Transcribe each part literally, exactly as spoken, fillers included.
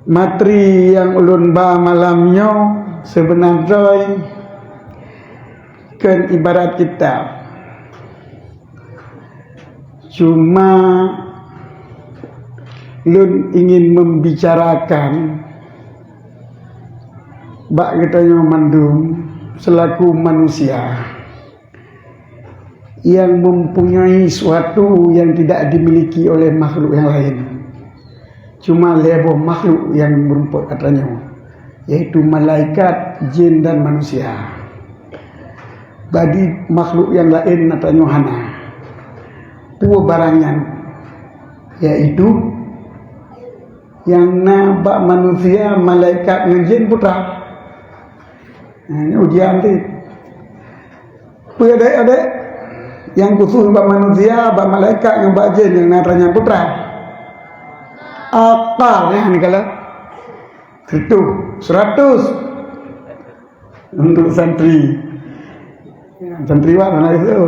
Materi nyang ulôn ba malam nyoe seubeuna droe kheun ibarat kitab. Cuma lôn ingin membicarakan bak geutanyoe mandum selaku manusia yang mempunyai suatu yang tidak dimiliki oleh makhluk yang lain. Cuma lhée boh makhluk nyang meurumpok atra nyoe, yaitu malaikat, jin, dan manusia. Bagi makhluk nyang laén atra nyoe hana. Peue barang nyan? Yaitu nyang na bak manusia, malaikat ngon jin putra. Nah, ini ujian tu. Peue adék-adék? Nyang khusus bak manusia, bak malaikat, ngon bak jin, nyang na atra nyan putra. Akal, ya, ni kalau. Seratus. Seratus. Untuk santri. Santriwan, anak itu.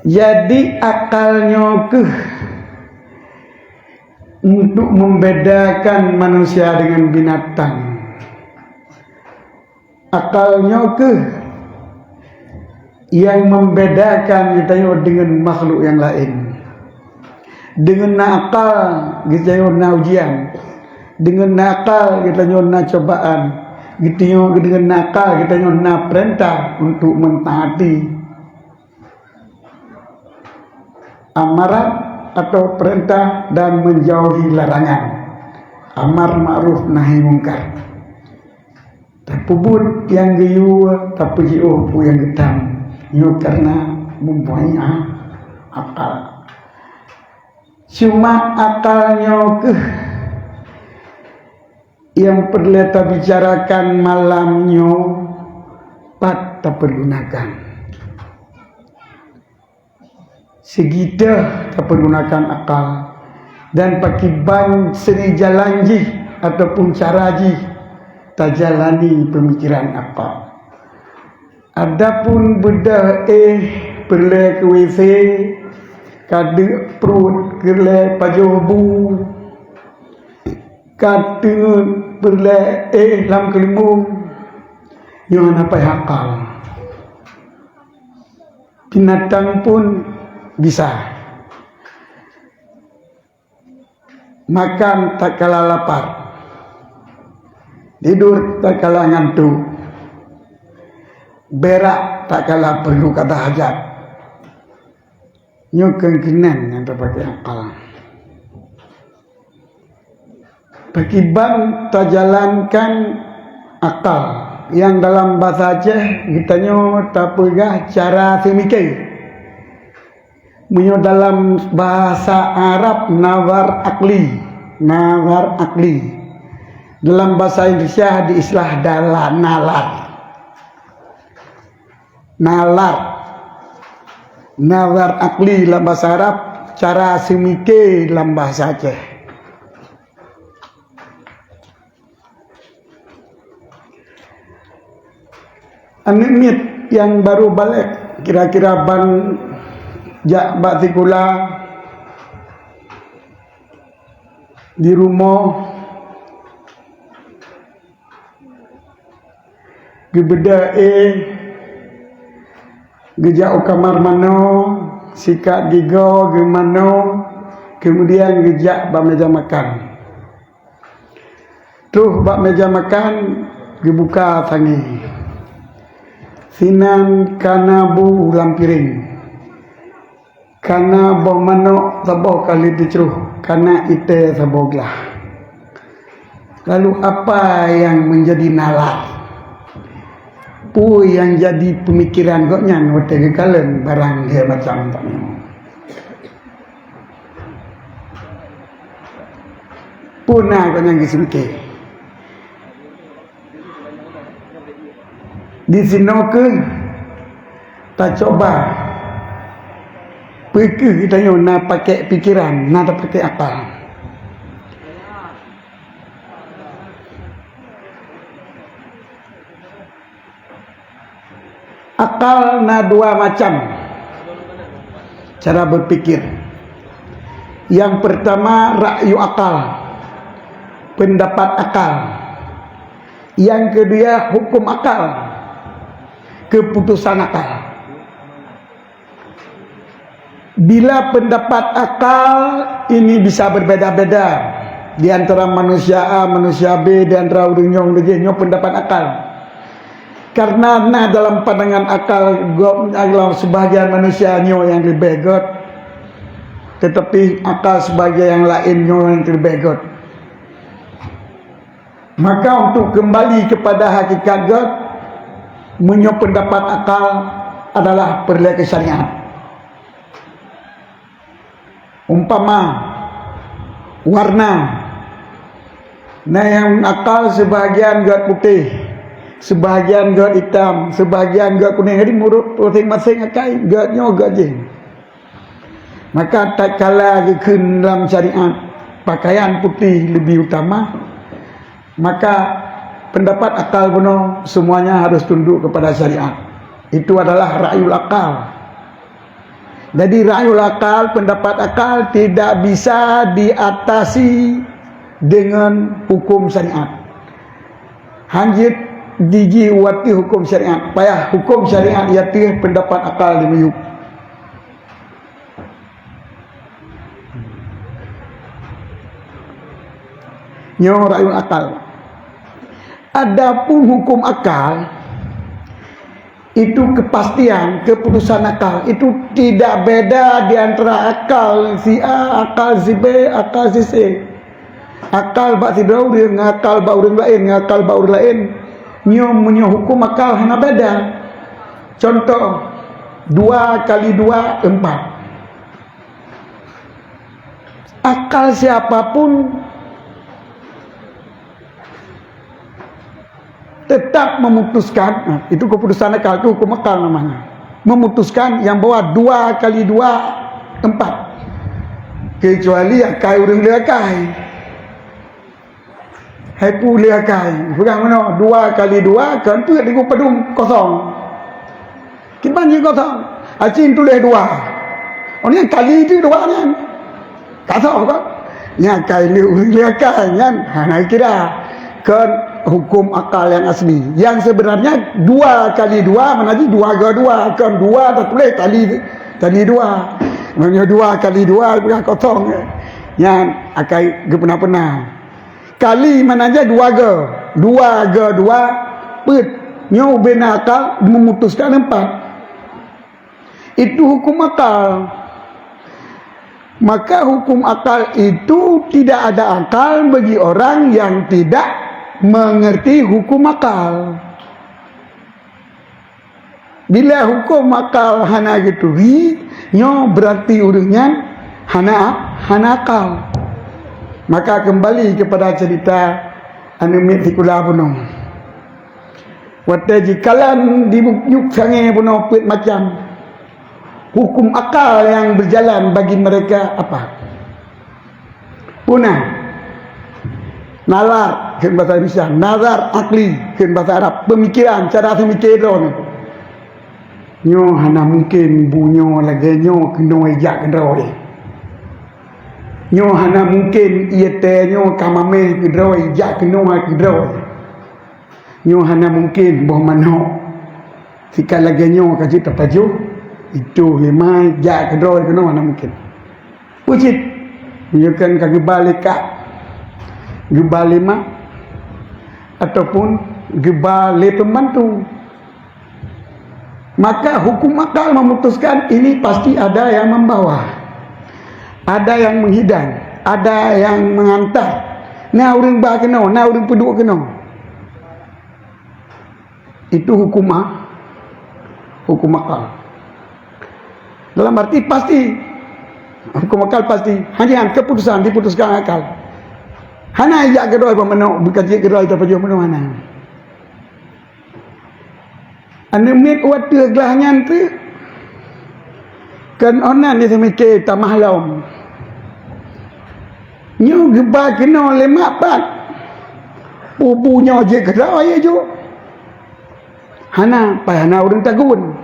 Jadi, akal nyoe keuh untuk membedakan manusia dengan binatang. Akal nyoe keuh yang membedakan geutanyoe dengan makhluk yang lain. Deungon na akal geutanyoe na ujian. Deungon na akal geutanyoe na cobaan. Geutanyoe deungon na akal geutanyoe na perintah untuk mentaati amaran atau perintah dan menjauhi larangan. Amar ma'ruf nahi mungkar. Tapeubuet nyang geuyue, tapeujiôh peue nyang geutam. Nyoe karena mempunyai a-, akal. Cuma akal nyoe keuh nyang peureulée tabicarakan malam nyoe, pat tapeurgunakan. Sigiteh tapeurgunakan akal, dan pakiban siri jalan jih ataupun cara jih tajalani peumikiran akal. Adapun beudôh éh peureulée keu W C, kadeuk pruet peureulée pajoh bu, ka teungeut peureulée éh lam keulimbung, nyoe hana payah akal. Binatang pun bisa. Makan tatkala lapar, tidur tatkala ngantuk, berak tatkala peureulée kata hajat. Nyoe keuh keunan nyang tapakée akal. Pakiban tajalankan akal, nyang dalam basa Aceh geutanyoe tapeugah cara seumiké. Meunyoe dalam bahasa Arab, nazar akli, nazar akli. Dalam bahasa Indonesia diistilah dala-, nalar. Nalar. Nazar akli lam bahasa Arab, cara seumiké lam bahasa Aceh. Aneuk miet nyang baru balek, kira-kira ban jak bak sikula di rumoh, geubeudôh éh, geujak u kamar manoe, sikat gigoe geumanoe, keumudian geujak bak meja makan. Troh bak meja makan, geubuka tangé. Sinan kana bu lam piréng. Kana boh manok saboh kali teucroh, kana itée saboh glah. Lalu apa nyang meunjadi nalar? Peue nyang jadi peumikiran gobnyan watée geukalon barang lhée macam tanyoe? Peue na gobnyan geuseumiké? Disinoe keuh tacoba peu kheueh geutanyoe na pakék pikeran, na tapakék akal. Akal na dua macam cara berpikir. Yang pertama, ra'yu akal, pendapat akal. Yang kedua, hukum akal, keputusan akal. Bila pendapat akal ini bisa berbeda-beda di antara manusia A, manusia B, di antara ureuëng nyoe, ureuëng jih, nyoe pendapat akal. Karena na dalam pandangan akal, gob, dalam sebahagian manusia nyoe nyang leubeh gét, tetapi akal sebahagian nyang laén nyoe nyang leubeh gét. Maka untuk kembali kepada hakikat gét, meunyoe pendapat akal adalah peureulée keu syariat. Umpama, warna. Na nyang akal sebahagian gét putéh, sebahagian gét itam, sebahagian gét kunéng. Jadi, meunurot maséng-maséng akai, gét nyoe gét jih. Maka, tatkala geukheun lam syariat, pakaian putéh leubeh utama, maka pendapat akal bunoe semuanya harus tunduk kepada syariat. Itu adalah ra'yul akal. Jadi, ra'yul akal, pendapat akal, tidak bisa diatasi dengan hukum syariat. Hanjeuet jiji u ateueh hukum syariat. Payah hukum syariat i ateueh pendapat akal dimiyueb. Nyoe ra'yul akal. Adapun hukum akal, itu kepastian, keputusan akal. Itu tidak beda di antara akal si A, akal si B, akal si C. Akal bak sidroe ureuëng, ngon akal bak ureuëng laén, ngon akal bak ureuëng laén. Nyoe meunyoe hukum akal hana beda. Contoh, dua kali dua, empat. Akal siapapun tetap memutuskan, nah, itu keputusan akal, itu hukum akal namanya. Memutuskan yang bahwa dua kali dua, empat. Kecuali akai ureuëng le akai. Hai peue le akai, peugah meunoe, dua kali dua, kan peuet di padum, kosong. Kiban jih kosong. Aci tuléh dua. Oh, nyan kali tu dua nyan. Ka soh kan? Nyan akai le, ureuëng le akai nyan hana kira. Kan hukum akal yang asli. Yang sebenarnya dua kali dua mana jih dua ga dua, kan dua tatuléh tali, tali dua. Meunyoe dua kali dua bukan kosong. Nyan akai geupeuna-peuna. Kali mana jih dua ga. Dua ga dua, peuet. Nyoe ubena akal memutuskan empat. Itu hukum akal. Maka hukum akal itu tidak ada akal bagi orang yang tidak mengerti hukum akal. Bila hukum akal hana geuturi, nyoe berarti ureuëng nyan hana, hana akal. Maka kembali kepada cerita aneuk miet sikula bunoe. Watée jikalon di bunyuek sangée bunoe peuet macam. Hukum akal yang berjalan bagi mereka apa? Punah. Nazar, kheun bahasa Indonesia. Nazar akli, kheun bahasa Arab. Pemikiran, cara seumiké droe nyoe. Nyoe hana mungken bu nyoe lagée nyoe keunoe jak keudroe. Nyoe hana mungken ié tée nyoe ka maméh keudroe jak keunoe keudroe. Nyoe hana mungken boh manok. Sika lagée nyoe ka jeuet tapajoh, itu lima jak keudroe keunoe hana mungken. Peue cit? Meunyoe kan ka geuba lé kak, geuba lé mak, ataupun geuba lé pembantu. Maka hukum akal memutuskan ini pasti ada yang membawa, ada yang menghidang, ada yang mengantar. Na ureuëng ba keunoe, na ureuëng peuduek keunoe. Itu hukum a-, hukum akal. Dalam arti pasti. Hukum akal pasti. Hanya keputusan diputuskan akal. Hana jak keudroe bak manok, bukan jeuet keudroe tapajoh manok hana. Aneuk miet watée glah nyan teuk, kan onan diseumiké tamah lom. Nyoe geuba keunoe lé mak pat. Pubu nyoe jeuet keudroe jok. Hana, pai hana ureuëng tagun.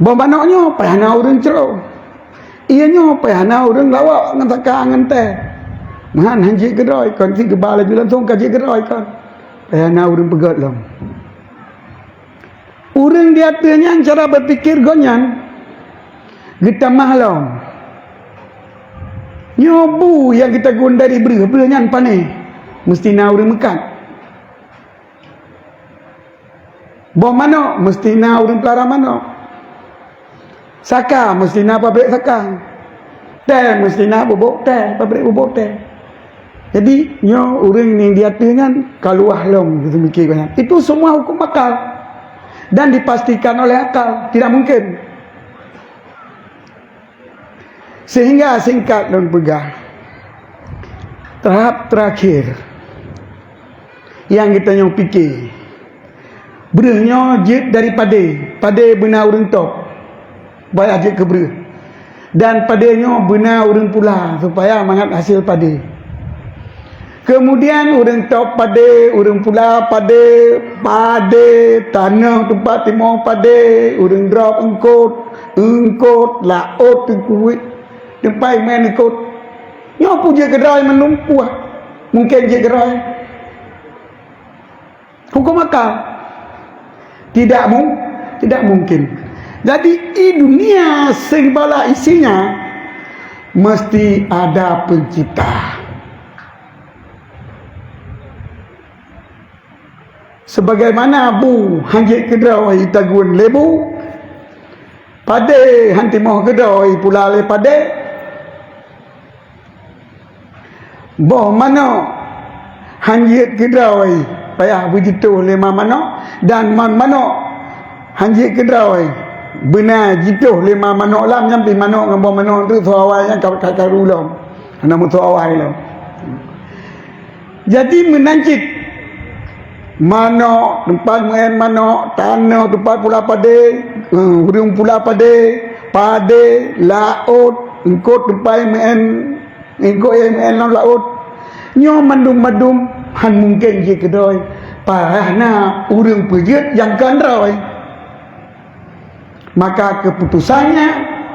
Boh manok nyoe, pai hana ureuëng cro. Iya nyoe payah na ureuëng lawok ngon saka ngon tée. Meuhan han jeuet keudroe kon, si geuba laju langsong ka jeuet keudroe kon. Payah na ureuëng peugét lom. Ureuëng di ateueh nyan cara berpikir gobnyan geutamah lom. Nyoe bu nyang geutagun dari breueh, breueh nyan pané, meusti na ureuëng meukat. Boh manok, meusti na ureuëng peulara manok. Saka, meusti na pabrik saka. Tée, meusti na bubôk tée, pabrik bubôk tée. Jadi, nyoe ureuëng nyang di ateueh nyan ka luwah lom geuseumiké gobnyan. Itu semua hukum akal. Dan dipastikan oleh akal, tidak mungkin. Sehingga singkat lôn peugah, tahap terakhir nyang geutanyoe pike, breueh nyoe jeuet dari padé, padé beuna ureuëng top, payah jeuet keu breueh. Dan padé nyoe beuna ureuëng pula supaya mangat hasil padé. Keumudian ureuëng top padé, ureuëng pula padé, padé, tanoh teumpat timoh padé, ureuëng drop eungkot, eungkot, laôt teukuet, teumpat meu'en eungkot. Nyoe peue jeuet keudroe mandum puih, mungken jeuet keudroe. Hukum akal. Tidak mu, tidak mungkin. Jadi, i dunia segala isinya mesti ada pencipta. Sebagaimana bu han jeuet keudroe tagun lé bu, padé han timoh keudroe pula lé padé, boh manok han jeuet keudroe payah beujitoh lé ma manok, dan ma manok han jeuet keudroe beuna jitoh lé ma manok lam, nyan pih manok ngon boh manok tu soe awai nyan ka, ka karu lom, hana meusoe awai lom. Jadi meunan cit, manok, teumpat meu'en manok, tanoh, teumpat pula padé, eh, ureuëng pula padé, padé, laôt, eungkot, teumpat meu'en, eungkot nyang meu'en lam laôt. Nyoe mandum-mandum han mungken jeuet keudroe, payah na ureuëng peujeuet nyang kon droe. Maka keuputosannya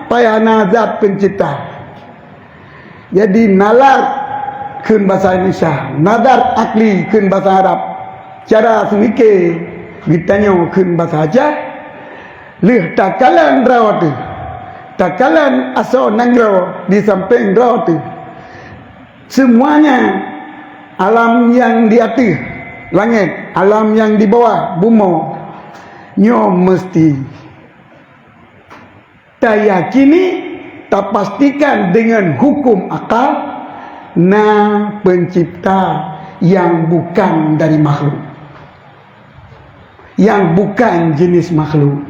payah na zat peuncipta. Jadi, nazar kheun basa Indonesia, nazar akli kheun basa Arab, cara seumike geutanyoe kheun basa Aceh, lheueh takalon droe teuh, takalon asoe nanggroe di sampéng droe teuh. Semuanya, alam nyang di ateueh langét, alam nyang di bawah bumoe, nyoe meuseuti tayakini, tapastikan deungon huköm akal, na peuncipta nyang bukan dari makhluk, nyang bukan jenis makhluk,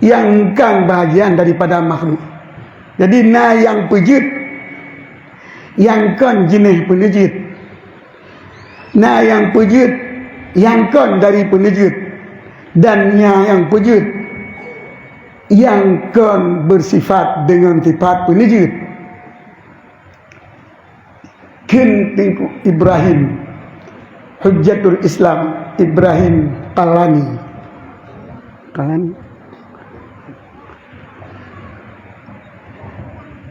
nyang bukan bahagian daripada makhluk. Jadi, na nyang peujeuet nyang kon jeuneh peuneujeuet. Na nyang peujeuet nyang kon dari peuneujeuet, dan na nyang peujeuet nyang kon beusifat deungon sifat peuneujeuet. Kheun Teungku Ibrahim, Hujjatul Islam Ibrahim Kalani. Kalani.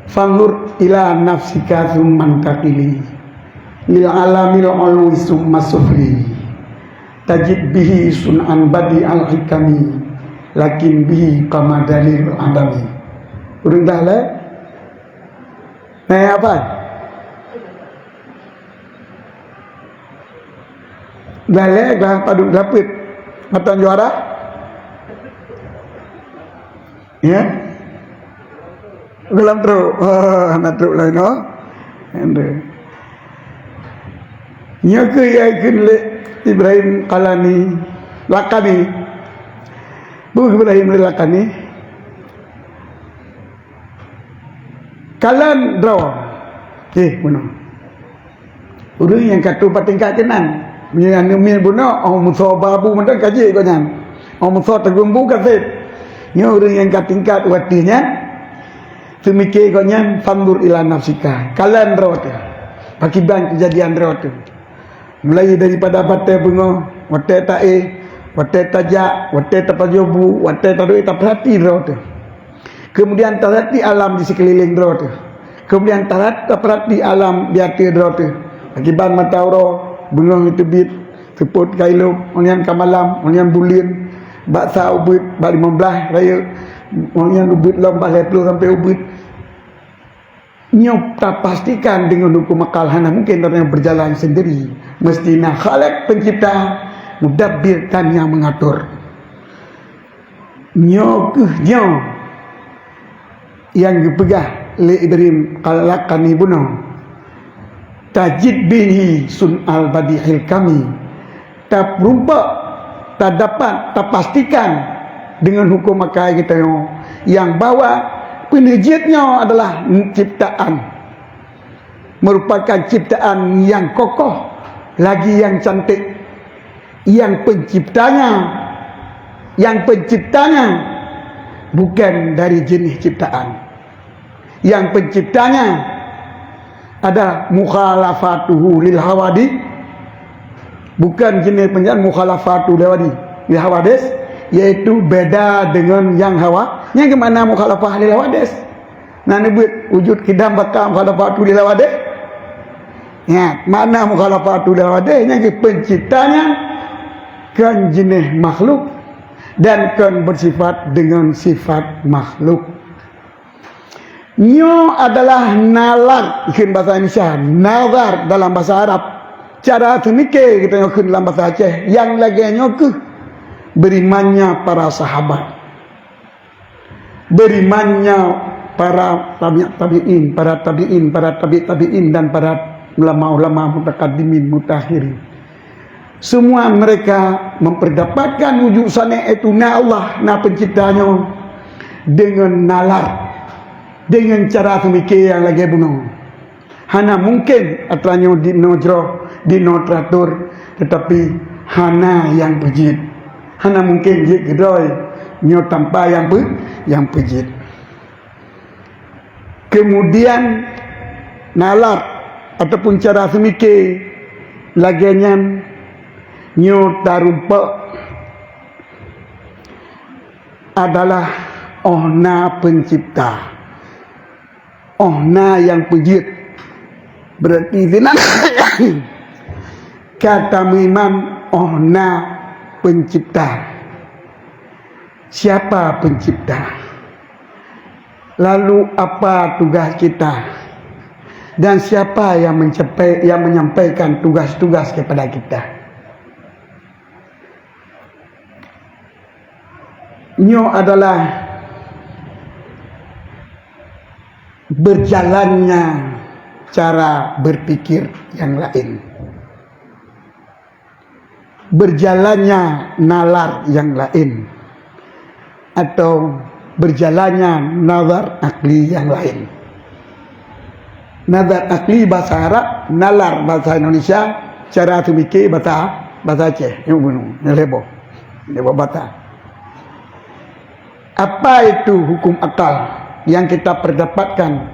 Fanzur ila nafsika tsumma intaqili lil alamil ulwi tsumma sufli. Tajid bihi sun'an badi'al hikami, lakin bihi qama dalil adami. Ureuëng dah lé? Nah, apa? Dah lé, dah padub dapet matan juara? Ya? Gohlom trok. Oh, hana trok laén, oh. Aduh. Nyoe keuh nyang kheun lé Ibrahim Kalani, Lakani. Bu Ibrahim lé Lakani. Kalon droe. Eh, bunoe. Ureuëng nyang ka tupat tingkat keunan. Meunyoe aneuk miet bunoe, oh, musoba bu mantong ka jeuet gobnyan. Oh, musoh teugumbu ka sép. Nyoe ureuëng nyang ka tingkat watée nyan, seumike gobnyan, fanzur ila nafsika. Kalon droe teuh. Pakiban keujadian droe teuh. Mulai daripada batée beungoh, watée taéh, watée tajak, watée tapajoh bu, watée taduek, tapeurati droe teuh. Keumudian taperhati alam di sikeulileng droe teuh. Keumudian tarat-, taperhati alam di ateueh droe teuh. Akibat mata uroe, beungoh geuteubiet, seupôt ka ilop, ngon nyan ka malam, ngon nyan buleuen, bak sa ubeuet, bak limong blaih rayeuk, ngon nyan ubeuet lom bak lhèe ploh sampoe ubeuet. Nyoe tapastikan deungon huköm akal hana mungken droe nyan beujalan seundiri. Meuseuti na Khaliq, Pencipta, Mudabbir dan nyang meungatur. Nyoe kheueh nyoe nyang geupeugah lé Ibrahim, "Khalaqani bunoe, tajid bihi sun'al badi'il kami." Tapeurumpok, tadapat, tapastikan deungon huköm akai geutanyoe nyang bahwa peuneujeuet nyoe adalah ciptaan, meurupakan ciptaan nyang kokoh, lagi nyang cantik. Nyang penciptanya, nyang penciptanya bukan dari jeunèh ciptaan. Nyang penciptanya ada mukhalafatuhu lil hawadi, bukan jeunèh penciptaan mukhalafatu lil hawadi, lil hawadis, yaitu beda dengan nyang hawa-, nyang geumakna mukhalafah lil hawadis. Na neubeuet wujud qidam baqa mukhalafatu lil hawadis? Nyan, makna mukhalafatu lil hawadis nyan keuh penciptanya kon jeunèh makhluk dan kon beusifat deungon sifat makhluk. Nyoe adalah nalar, kheun basa Indonesia, nazar dalam basa Arab. Cara seumike geutanyoe kheun dalam basa Aceh, nyang lagèe nyoe keuh berimannya para sahabat. Berimannya para tabi' tabi'in, para tabi'in, para tabi' tabi'in, dan para ulama-ulama mutakaddimin, mutaakhirin. Semua mereka memperdapatkan wujud sani', yaitu na Allah, na pencipta nyoe, deungon nalar, deungon cara seumike nyang lagèe bunoe. Hana mungken atra nyoe dinoe jroh, dinoe teuratur, teutapi hana nyang peujeuet. Hana mungken jeuet keudroe nyoe tanpa nyang peu-, nyang peujeuet. Keumudian, nalar ataupun cara seumike lagèe nyan nyoe tarumpok adalah 'oh na peuncipta. 'Oh na nyang peujeuet, beurati sinan ka tameuiman 'oh na peuncipta. Siapa pencipta? Lalu apa tugas kita? Dan siapa yang mencapai, yang menyampaikan tugas-tugas kepada kita? Nyoe adalah berjalannya cara berpikir yang lain, berjalannya nalar yang lain, atau berjalannya nazar akli yang lain. Nazar akli bahasa Arab, nalar bahasa Indonesia, cara seumike bahasa, bahasa Aceh. Nyoe bunoe, nyoe lhèe boh. Lhèe boh bata. Apa itu hukum akal yang kita perdapatkan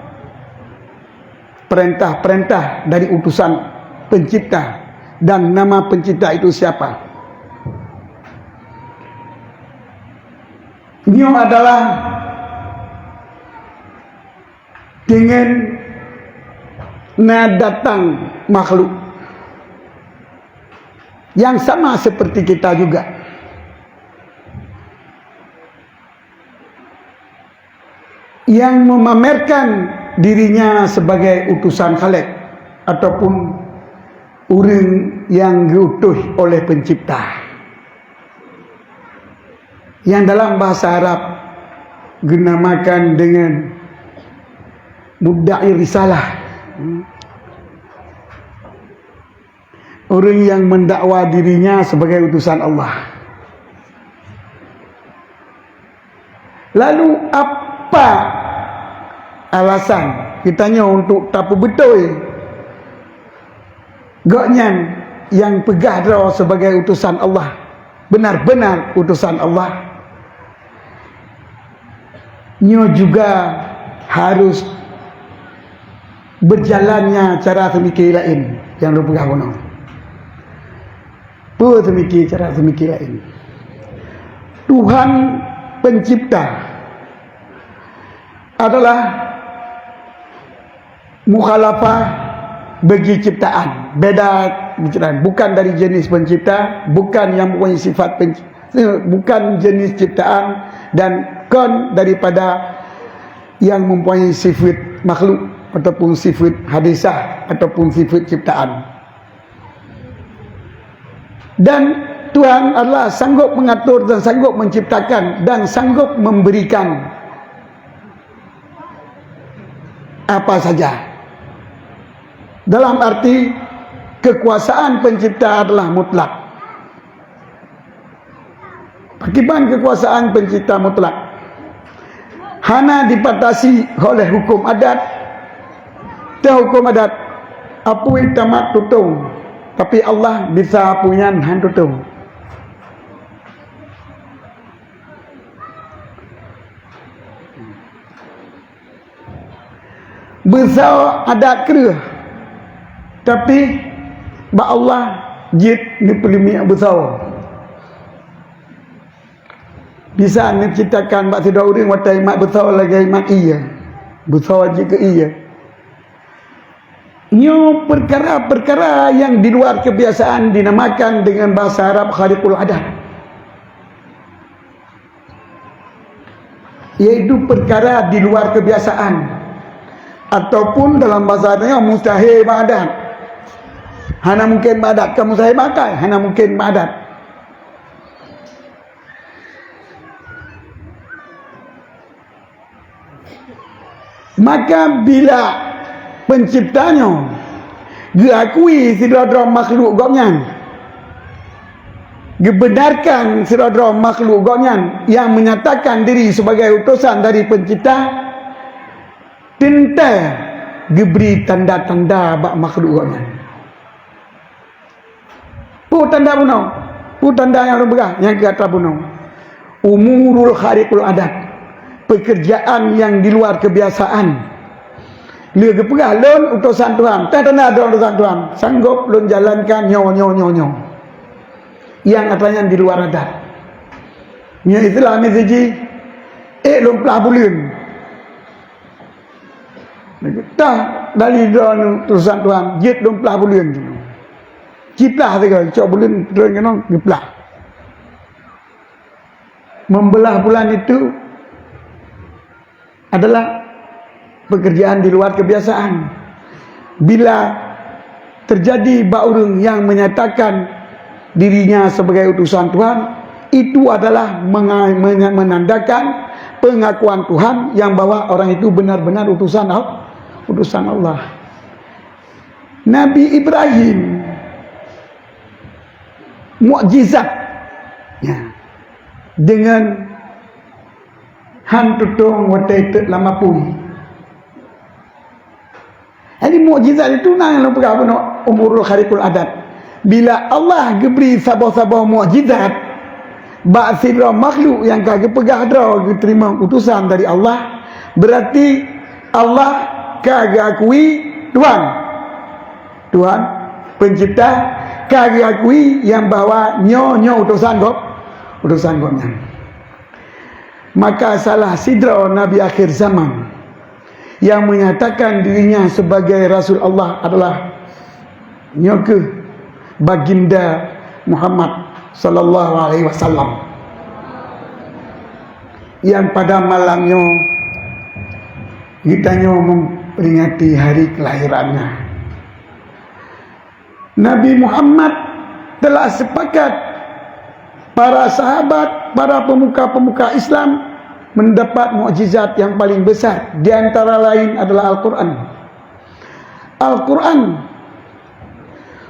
perintah-perintah dari utusan pencipta, dan nama pencipta itu siapa? Nyoe adalah dengan na datang makhluk yang sama seperti kita juga, yang memamerkan dirinya sebagai utusan Khaliq ataupun ureuëng nyang geuutus oleh Pencipta, yang dalam bahasa Arab geunamakan dengan mudda'i risalah. Ureuëng nyang mendakwa dirinya sebagai utusan Allah. Lalu apa alasan geutanyoe untuk tapeubeutôi gobnyan nyang peugah droe sebagai utusan Allah, benar-benar utusan Allah? Nyoe juga harus berjalannya cara seumike laén nyang lôn peugah bunoe. Peue seumike cara seumike laén? Tuhan Pencipta adalah mukhalafah bagi ciptaan. Beda penciptaan. Bukan dari jenis pencipta, bukan yang mempunyai sifat penci-, bukan jenis ciptaan dan kon daripada yang mempunyai sifat makhluk ataupun sifat hadisah ataupun sifat ciptaan. Dan Tuhan adalah sanggup mengatur dan sanggup menciptakan dan sanggup memberikan apa saja. Dalam arti, kekuasaan pencipta adalah mutlak. Pakiban kekuasaan pencipta mutlak hana dibatasi oleh hukum adat. Teuh hukum adat, apui tamat tutong, tapi Allah bisa apui nyan han tutong. Beusoe adat kreueh, tapi bak Allah jeuet neupeuleumiek beusoe. Bisa neuciptakan bak sidroe ureuëng watée mat beusoe lagée mat ié, beusoe jeuet keu ié. Nyoe perkara-perkara yang di luar kebiasaan dinamakan dengan bahasa Arab khariqul adat, yaitu perkara di luar kebiasaan, ataupun dalam bahasa Arabnya mustahil bak adat. Hana mungkin bak adat, kan mustahil bak akai, hana mungkin bak adat. Maka bila pencipta nyoe geuakui sidroe-droe makhluk gobnyan, geubenarkan sidroe-droe makhluk gobnyan yang menyatakan diri sebagai utosan dari pencipta, teuntée geubri tanda-tanda bak makhluk gobnyan. Peue tanda bunoe? Peue tanda nyang ulôn peugah? Nyang keu atra bunoe. Umurul khariqul adat. Pekerjaan yang di luar kebiasaan. Lé geupeugah lôn utosan Tuhan. Tanda droe utosan Tuhan. Sanggob lôn jalankan nyoe, nyoe, nyoe, nyoe. Nyang atra nyan di luar adat. Nyoe istilah miseujih, ék lôn plah buleuen. Tah dari droeneuh utosan Tuhan, jeuet lôn plah buleuen. Ciplah sigoe, cok buleuen droen keunoe geuplah. Membelah bulan itu adalah pekerjaan di luar kebiasaan. Bila terjadi bak ureuëng yang menyatakan dirinya sebagai utusan Tuhan, itu adalah menga-, menya-, menandakan pengakuan Tuhan yang bahwa orang itu benar-benar utusan Al-, utusan Allah. Nabi Ibrahim mukjizat, ya, dengan han tutong watée teuk lam apui. Jadi mukjizat itu na nyang lôn peugah bunoe umurul khariqul adat. Bila Allah geubri saboh-saboh mukjizat bak sidroe makhluk nyang ka geupeugah droe geuteurimong utusan dari Allah, berarti Allah ka geuakui Tuhan. Tuhan pencipta ka geuakui nyang bahwa nyoe, nyoe utusan gob, utusan gobnyan. Maka salah sidroe nabi akhir zaman yang menyatakan dirinya sebagai rasul Allah adalah nyoe kheueh Baginda Muhammad sallallahu alaihi wasallam. Yang pada malam nyoe geutanyoe memperingati hari kelahirannya. Nabi Muhammad telah sepakat para sahabat, para pemuka-pemuka Islam mendapat mukjizat yang paling besar, di antara lain adalah Al-Quran. Al-Quran,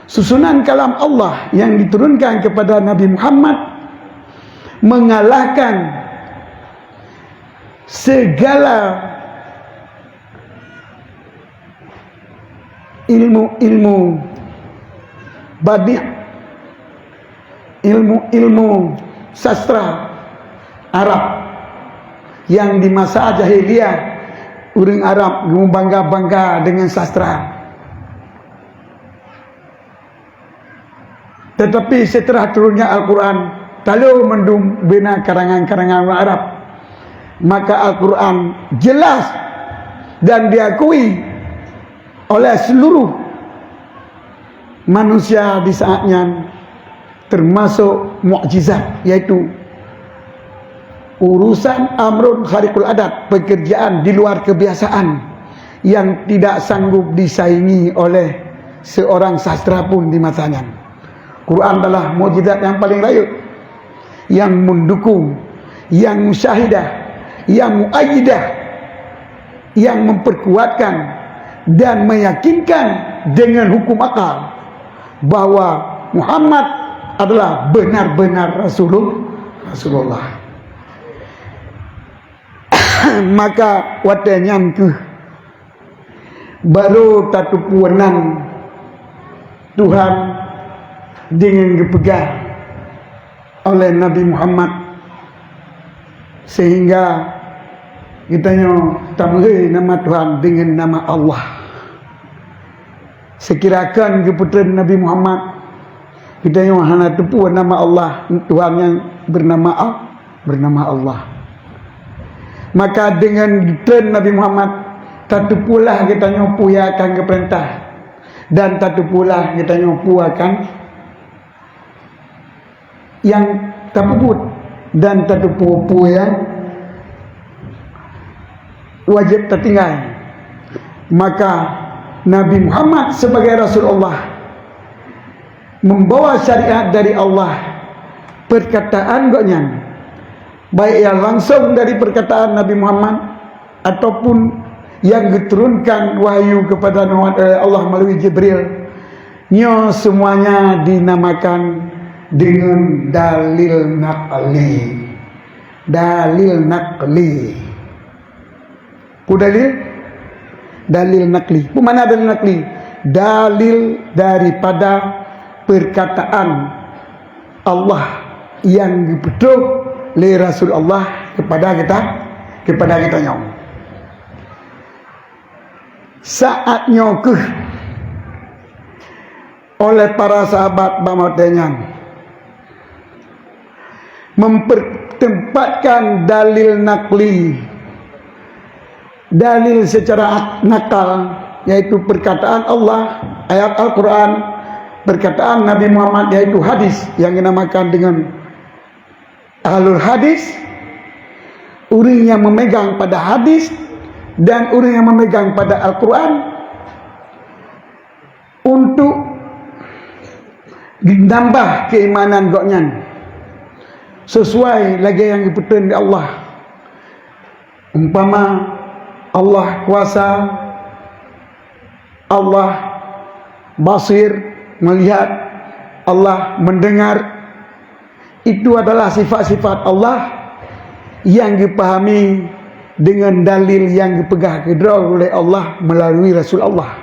susunan kalam Allah yang diturunkan kepada Nabi Muhammad, mengalahkan segala ilmu-ilmu badi', ilmu-ilmu sastra Arab yang di masa jahiliyah ureuëng Arab geubangga-bangga dengan sastra. Tetapi setelah turunnya Al-Quran, talo mandum bina karangan-karangan ureuëng Arab. Maka Al-Quran jelas dan diakui oleh seluruh manusia di saat nyan termasuk mukjizat, yaitu urusan amrun khariqul adat, pekerjaan di luar kebiasaan yang tidak sanggup disaingi oleh seorang sastra pun di masa nyan. Quran adalah mukjizat yang paling rayeuk, yang mendukung, yang musyahidah, yang muayyidah, yang memperkuatkan dan meyakinkan dengan hukum akal bahwa Muhammad adalah benar-benar Rasulul-, Rasulullah. Maka watée nyan keuh baru tateupeue nan Tuhan deungon geupeugah oleh Nabi Muhammad, sehingga geutanyoe tameuhôi nama Tuhan deungon nama Allah. Seukira kon geupeutreun Nabi Muhammad, geutanyoe hana teupeue nama Allah, Tuhan nyang beunama Al-, beunama Allah. Maka deungon treun Nabi Muhammad, tateupeue lah geutanyoe peue nyang akan geupeurintah, dan tateupeue lah geutanyoe peue akan nyang tapeubuet, dan tateupeue peue nyang wajéb tatinggai. Maka Nabi Muhammad sebagai Rasulullah membawa syariat dari Allah, perkataan gobnyan, baik yang langsung dari perkataan Nabi Muhammad ataupun yang geuturunkan wahyu kepada Muhammad oleh Allah melalui Jibril, nyoe semuanya dinamakan dengan dalil naqli. Dalil naqli. Peue dalil? Dalil naqli. Peue makna dalil naqli? Dalil daripada perkataan Allah yang geupeutrok lé Rasul Allah kepada kita, kepada geutanyoe. Saat nyoe keuh oleh para sahabat bak watée nyan mempertempatkan dalil nakli, dalil secara ak-, nakal, yaitu perkataan Allah, ayat Al-Quran, perkataan Nabi Muhammad, yaitu hadis yang dinamakan dengan ahlul hadis, ureuëng yang memegang pada hadis dan ureuëng yang memegang pada Al-Quran, untuk nambah keimanan gobnyan sesuai lagée nyang geupeuteun lé Allah. Umpama Allah kuasa, Allah basir, melihat, Allah mendengar, itu adalah sifat-sifat Allah yang geupahami dengan dalil yang geupeugah keudroe oleh Allah melalui Rasul Allah.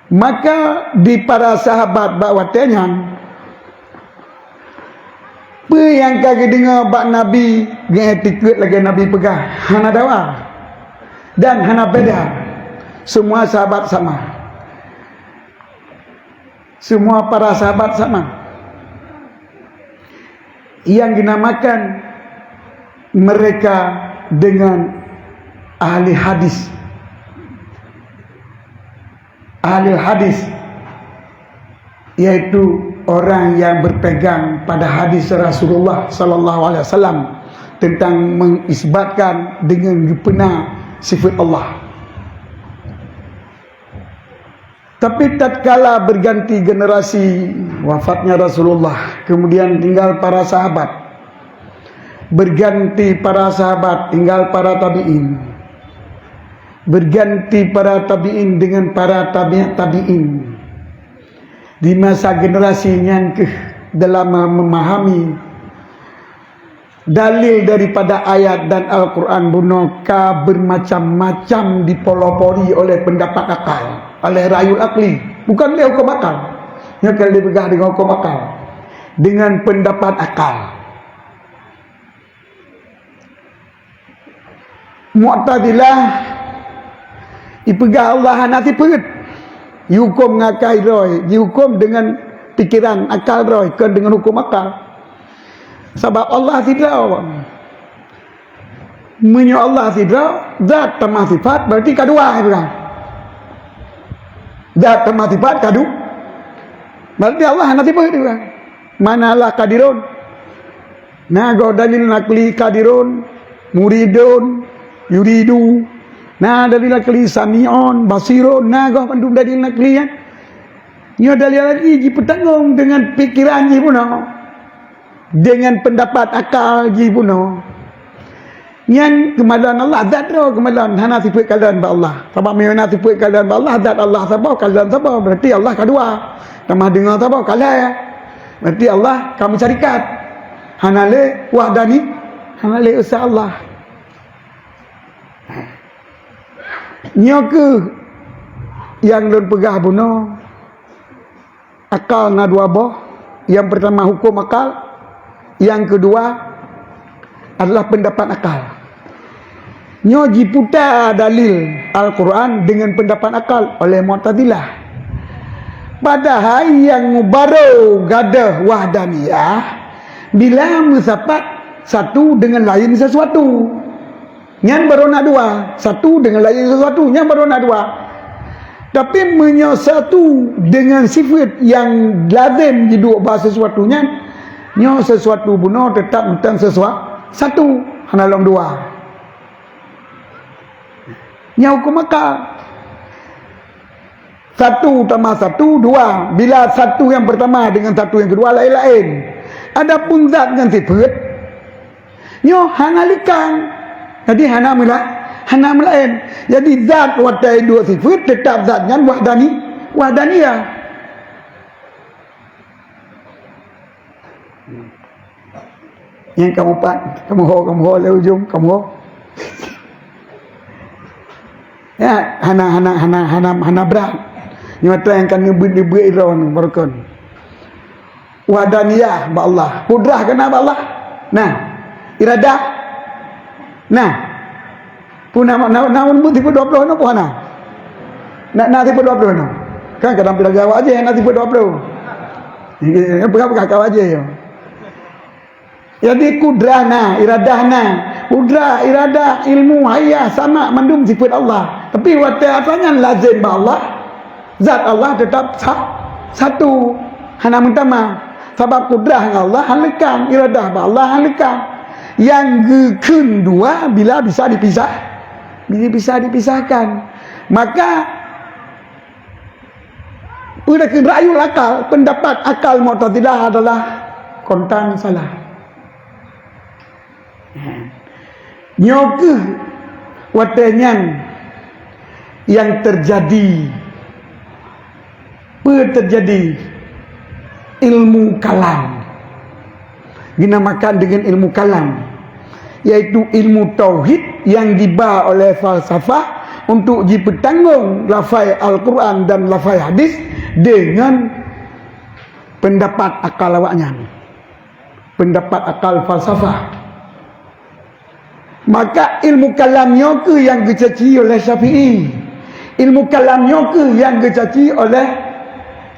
Maka di para sahabat bak watée nyan, peue nyang ka geudeungoe bak Nabi, geutikeuet lagée Nabi peugah, hana dawa dan hana beda. Semua sahabat sama. Semua para sahabat sama. Yang dinamakan mereka dengan ahli hadis. Ahli hadis yaitu orang yang berpegang pada hadis Rasulullah sallallahu alaihi wasallam tentang mengisbatkan dengan geupeuna sifat Allah. Tapi tatkala berganti generasi, wafatnya Rasulullah, kemudian tinggal para sahabat. Berganti para sahabat, tinggal para tabi'in. Berganti para tabi'in dengan para tabi' tabi'in. Di masa generasi nyang keuh dalam memahami dalil daripada ayat dan Al-Quran bunoe ka bermacam-macam dipolopori oleh pendapat akal, oleh rayul akli, bukan lé hukum akal. Nyoe ka dipeugah dengan hukum akal, dengan pendapat akal. Mu'tazilah ipeugah Allah hana sifeuet. Jihukum ngon akai droe, jihukum dengan pikiran akal droe, kon dengan hukum akal. Sabab Allah sidroe. Meunyoe Allah sidroe, zat tamah sifat, berarti ka dua, kan? Zat tamah sifat ka du-, berarti Allah hana sifat, kan? Mana Allah qadirun? Na goh dalil nakli qadirun, muridun, yuridu. Na dalil nakli sami'un, basirun. Na goh bandum dalil nakli, kan? Nyoe dalil lagi jipeutanggong dengan pikiran jih bunoe. Dengan pendapat akal jih bunoe. Nyan keumalon Allah, zat droe keumalon, hana sifeut kalon bak Allah. Sabab meunyoe na sifeut kalon bak Allah, zat Allah saboh, kalon saboh, berarti Allah ka dua. Tamah deungoe saboh, ka lhèe. Berarti Allah ka meusyarikat. Hana lé wahdani, hana lé esa Allah. Nyoe keuh nyang lôn peugah bunoe. Akal na dua boh. Nyang peurtama huköm akal, nyang keudua adalah peundapat akal. Nyoe jiputa dalil Al-Quran deungon peundapat akal oleh Mu'tazilah. Padahai nyang mubaroe gadôh wahdaniyah bila meusapat satu deungon laén sesuatu. Nyan baroe na dua, satu deungon laén sesuatu, nyan baroe na dua. Tapi meunyoe satu deungon sifeut nyang lazem jiduek bak sesuatu nyan, nyoe sesuatu bunoe teutap mantong sesua-, satu, hana lom dua. Nyan huköm akal. Satu tamah satu, dua. Bila satu nyang peurtama deungon satu nyang keudua laén-laén. Adapun zat ngon sifeut, nyoe hana likang. Jadi hana meula-, hana meulaén. Jadi zat watèe duek sifeut teutap zat nyan wahdani-, wahdaniyah. Nyang kamoe pat, kamoe ho, kamoe ho lé ujong, kamoe ho. Ya, hana, hana, hana, hana, hana brat. Nyoe atra nyang ka neubeuet-neubeuet droe nyoe, barokon. Wahdaniyah bak Allah. Kudrah ka na bak Allah? Na. Iradah? Na. Peue na, na, na, na sifeut dua ploh nyoe peue hana? Na, na sifeut dua ploh nyoe. Kan kadang pih lagèe awak jih na sifeut dua ploh. Peugah-peugah ka awak jih nyoe. Jadi kudrah na, iradah na. Kudrah, iradah, ilmu, hayah, sama, mandum sifeut Allah. Tapi watèe atra nyan lazem bak Allah, zat Allah teutap sa-, satu, hana meutamah. Sabab kudrah ngon Allah hana likang, iradah bak Allah hana likang. Nyang geukheun dua bila bisa dipisah, bisa dipisahkan. Maka, peue geukheun ra'yul akal, peundapat akal Mu'tazilah adalah kontan salah. Nyoe keuh watèe nyan nyang teujadi. Peue teujadi? Ilmu kalam. Geunamakan deungon ilmu kalam, yaitu ilmu tauhid nyang jiba oleh falsafah untuk jipeutanggong lafai Al-Quran dan lafai hadis deungon peundapat akal awaknyan. Peundapat akal falsafah. Maka ilmu kalam nyoe keuh nyang geucaci oleh Syafi'i. Ilmu kalam nyoe keuh nyang geucaci oleh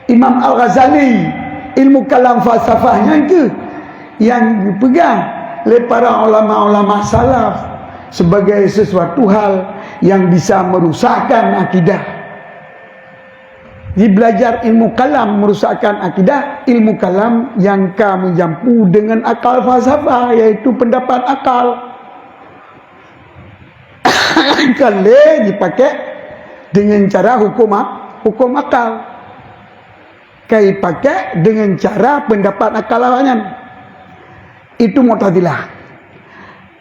Imam Al-Ghazali. Ilmu kalam falsafah nyan keuh nyang geupeugah lé para ulama-ulama salaf sebagai sesuatu hal yang bisa merusakkan akidah. Jibeulajar ilmu kalam meurusakkan akidah, ilmu kalam nyang ka meujampu deungon akal falsafah, yaitu peundapat akal. Ka lé jipakék deungon cara huköm a-, huköm akal. Ka jipakék deungon cara peundapat akal awaknyan. Itu Mu'tazilah.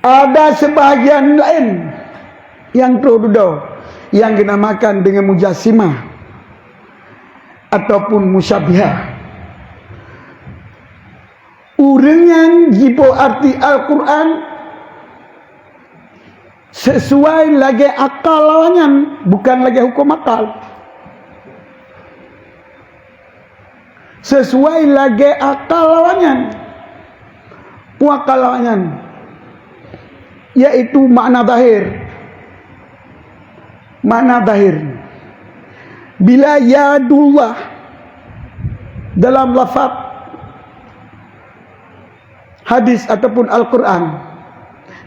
Ada sebahagian laén nyang troh dudoe nyang geunamakan deungon mujassimah ataupun musyabbihah. Ureuëng nyang jiboh arti Al-Quran sesuai lagée akal awaknyan, bukan lagée huköm akal. Sesuai lagée akal awaknyan. Peue akal awaknyan? Yaitu makna zahir. Makna zahir. Bila yadullah dalam lafaz Hadis ataupun Al-Quran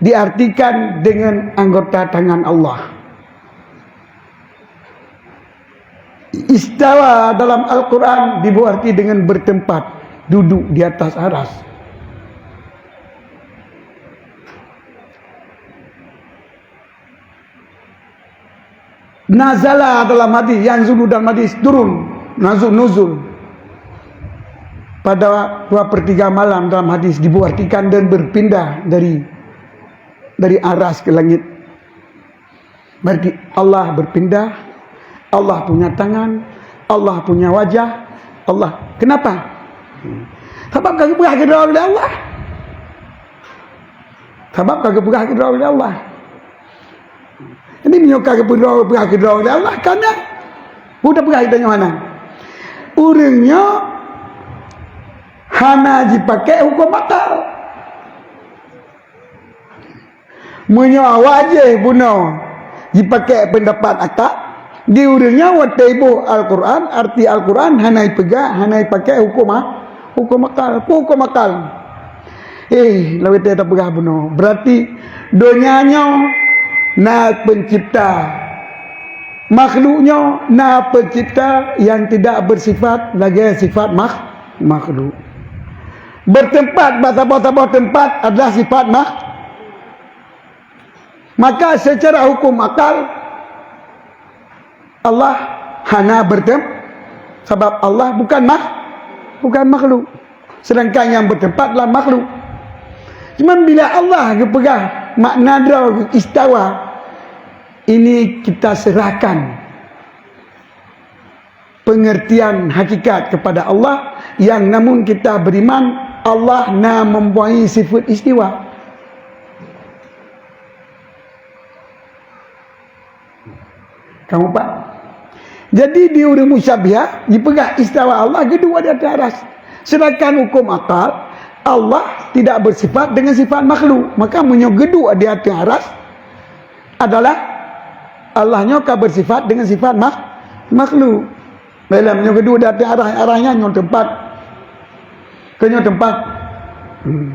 diartikan dengan anggota tangan Allah. Istawa dalam Al-Quran dibuat arti dengan bertempat, duduk di atas aras. Nazala dalam hadis, yanzulu dalam hadis, turun, nazul, nuzul. Pada dua per tiga malam dalam hadis dibuat artikan dan berpindah dari, dari aras ke langit. Berarti Allah berpindah, Allah punya tangan, Allah punya wajah, Allah. Kenapa? Sabab ka geupeugah keudroe lé Allah. Sabab ka geupeugah keudroe lé Allah. Jadi meunyoe ka geupeudroe, peugah keudroe lé Allah, ka na. Peue tapeugah geutanyoe hana? Ureuëng nyoe hana jipakai huköm akal. Meunyoe awak jih bunoe jipakai peundapat akal, di ureuëng nyan watée iboh Al-Quran, arti Al-Quran hana ipeugah, hana ipakai huköm a-, huköm akal. Peue huköm akal? Eh, lawét tapeugah bunoe. Berarti donya nyoe na pencipta. Makhluk nyoe na pencipta yang tidak bersifat lagée sifat makh-, makhluk. Bertempat bak saboh-saboh tempat adalah sifat makh-, maka secara hukum akal, Allah hana bertem-, sabab Allah bukan makh-, bukan makhluk. Sedangkan yang bertempat adalah makhluk. Cuma bila Allah geupeugah makna droe istawa, ini kita serahkan pengertian hakikat kepada Allah, yang namun kita beriman Allah na mempunyai sifat istiwa. Kamu paham? Jadi di ureuëng musyabihah dipeugah istawa Allah geuduek di ateueh aras. Sedangkan hukum akal, Allah tidak bersifat dengan sifat makhluk. Maka meunyoe geuduek di ateueh aras adalah Allah nyoe ka bersifat dengan sifat makh-, makhluk. Dalam nyoe geuduek di ateueh aras, aras nyan nyoe tempat. Keu nyoe tempat. Hmm.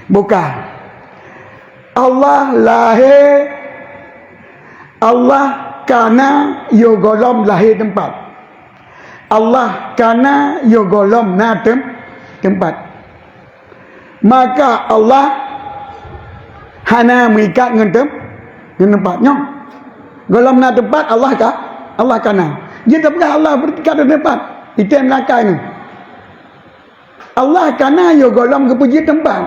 Bukan. Allah lahé, Allah kana yoh gohlom lahé tempat. Allah kana yoh gohlom na tem-, tempat. Maka Allah hana meuikat ngon tem-, ngon tempat nyoe. Gohlom na tempat, Allah ka, Allah kana. Jeuet tapeugah Allah berikat ngon tempat. Item lakée nyoe. Allah kana yoh gohlom geupeujeuet tempat.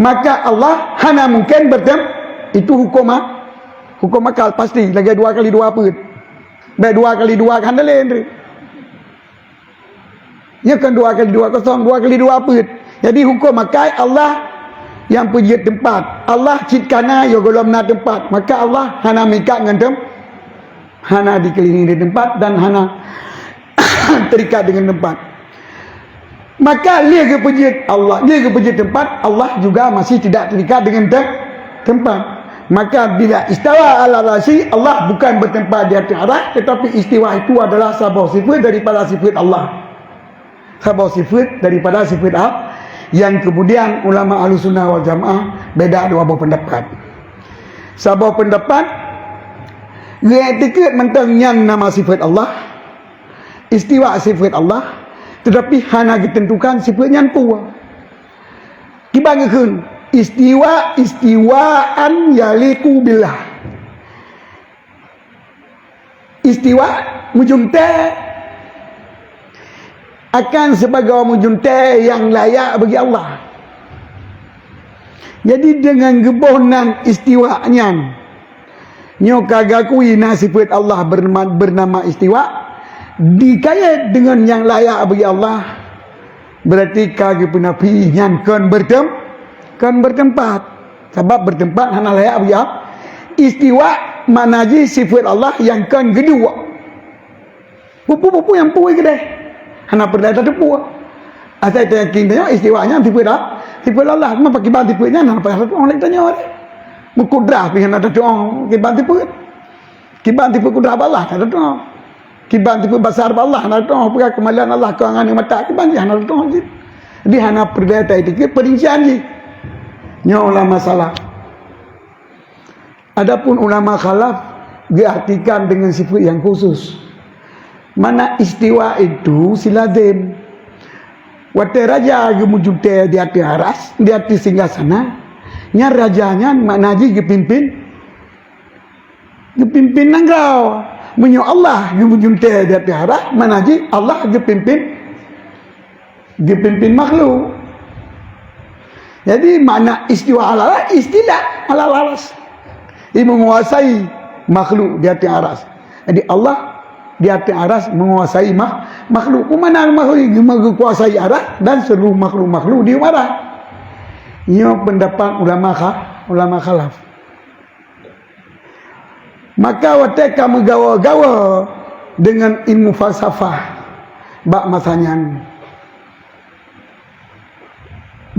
Maka Allah hana mungken bertem-, itu hukum a-, hukum akal pasti lagée dua kali dua peuet. Bék dua kali dua ka hana lé nyoe. Ya kan dua kali dua kosong, dua kali dua peuet. Jadi hukum akal Allah nyang peujeuet tempat. Allah cit kana yoh gohlom na tempat. Maka Allah hana meuikat ngon tem-, hana dikelilingi di tempat dan hana terikat dengan tempat. Maka lheueh geupeujeuet Allah, lheueh geupeujeuet tempat, Allah juga masih tidak terikat dengan tem-, tempat. Maka bila istawa ala arsy, Allah bukan bertempat di atas aras, tetapi istiwa itu adalah saboh sifat daripada sifat Allah. Saboh sifat daripada sifat Allah yang kemudian ulama Ahlussunnah wal Jamaah beda dua boh pendapat. Saboh pendapat geuiktikad mantong nyan nama sifat Allah, istiwa sifat Allah, tetapi hana geutentukan sifat nyan peue. Kiban geukheun istiwa, istiwaan yaliqu billah. Istiwa meujuntée akan sibagoe meujuntée nyang layak bagi Allah. Jadi dengan geuboh nan istiwa nyan, nyoe ka geuakui na sifat Allah bernama, bernama istiwa, dikayat dengan nyang layak bagi Allah, berarti ka geupeunafai nyan kon bertem-, kon bertempat. Sabab bertempat hana layak bagi Allah. Istiwa makna jih sifat Allah nyang kon geuduek. Peue-peue nyang peue keudeh. Hana peureulée tateupeue. Asai tayakin tanyoe istiwa nyan sifat Allah. Sifat Allah, cuma pakiban sifat nyan hana payah tateupeue lé tanyoe. Meukudrah pih hana tateupeue kiban sifat. Kiban sifat kudrah bak Allah hana tateupeue. Kiban sifat basar bak Allah hana tateupeue. Peugah keumalan Allah keu angan mata kiban jih hana tateupeue cit. Di hana peureulée taiktikeuet peurincian jih. Nyoe ulama salaf. Adapun ulama khalaf geuartikan dengan sifat yang khusus. Mana istiwa itu si lazim. Watée raja geumeujuntée di ateueh aras, di ateueh singgasana, nyan raja nyan makna jih geupimpin, geupimpin nanggroe. Meunyoe Allah geumeujuntée di ateueh aras, makna jih Allah geupimpin geupimpin makhluk. Jadi, makna istiwa ala, istilah ala aras. Dia menguasai makhluk di ateueh aras. Jadi, Allah di ateueh aras menguasai ma-, makhluk. Peue makna makhluk? Geukuasai aras dan seluruh makhluk-makhluk di aras. Nyoe pendapat ulama kha-, ulama khalaf. Maka watée ka meugawa-gawa deungon ilmu falsafah bak masa nyan,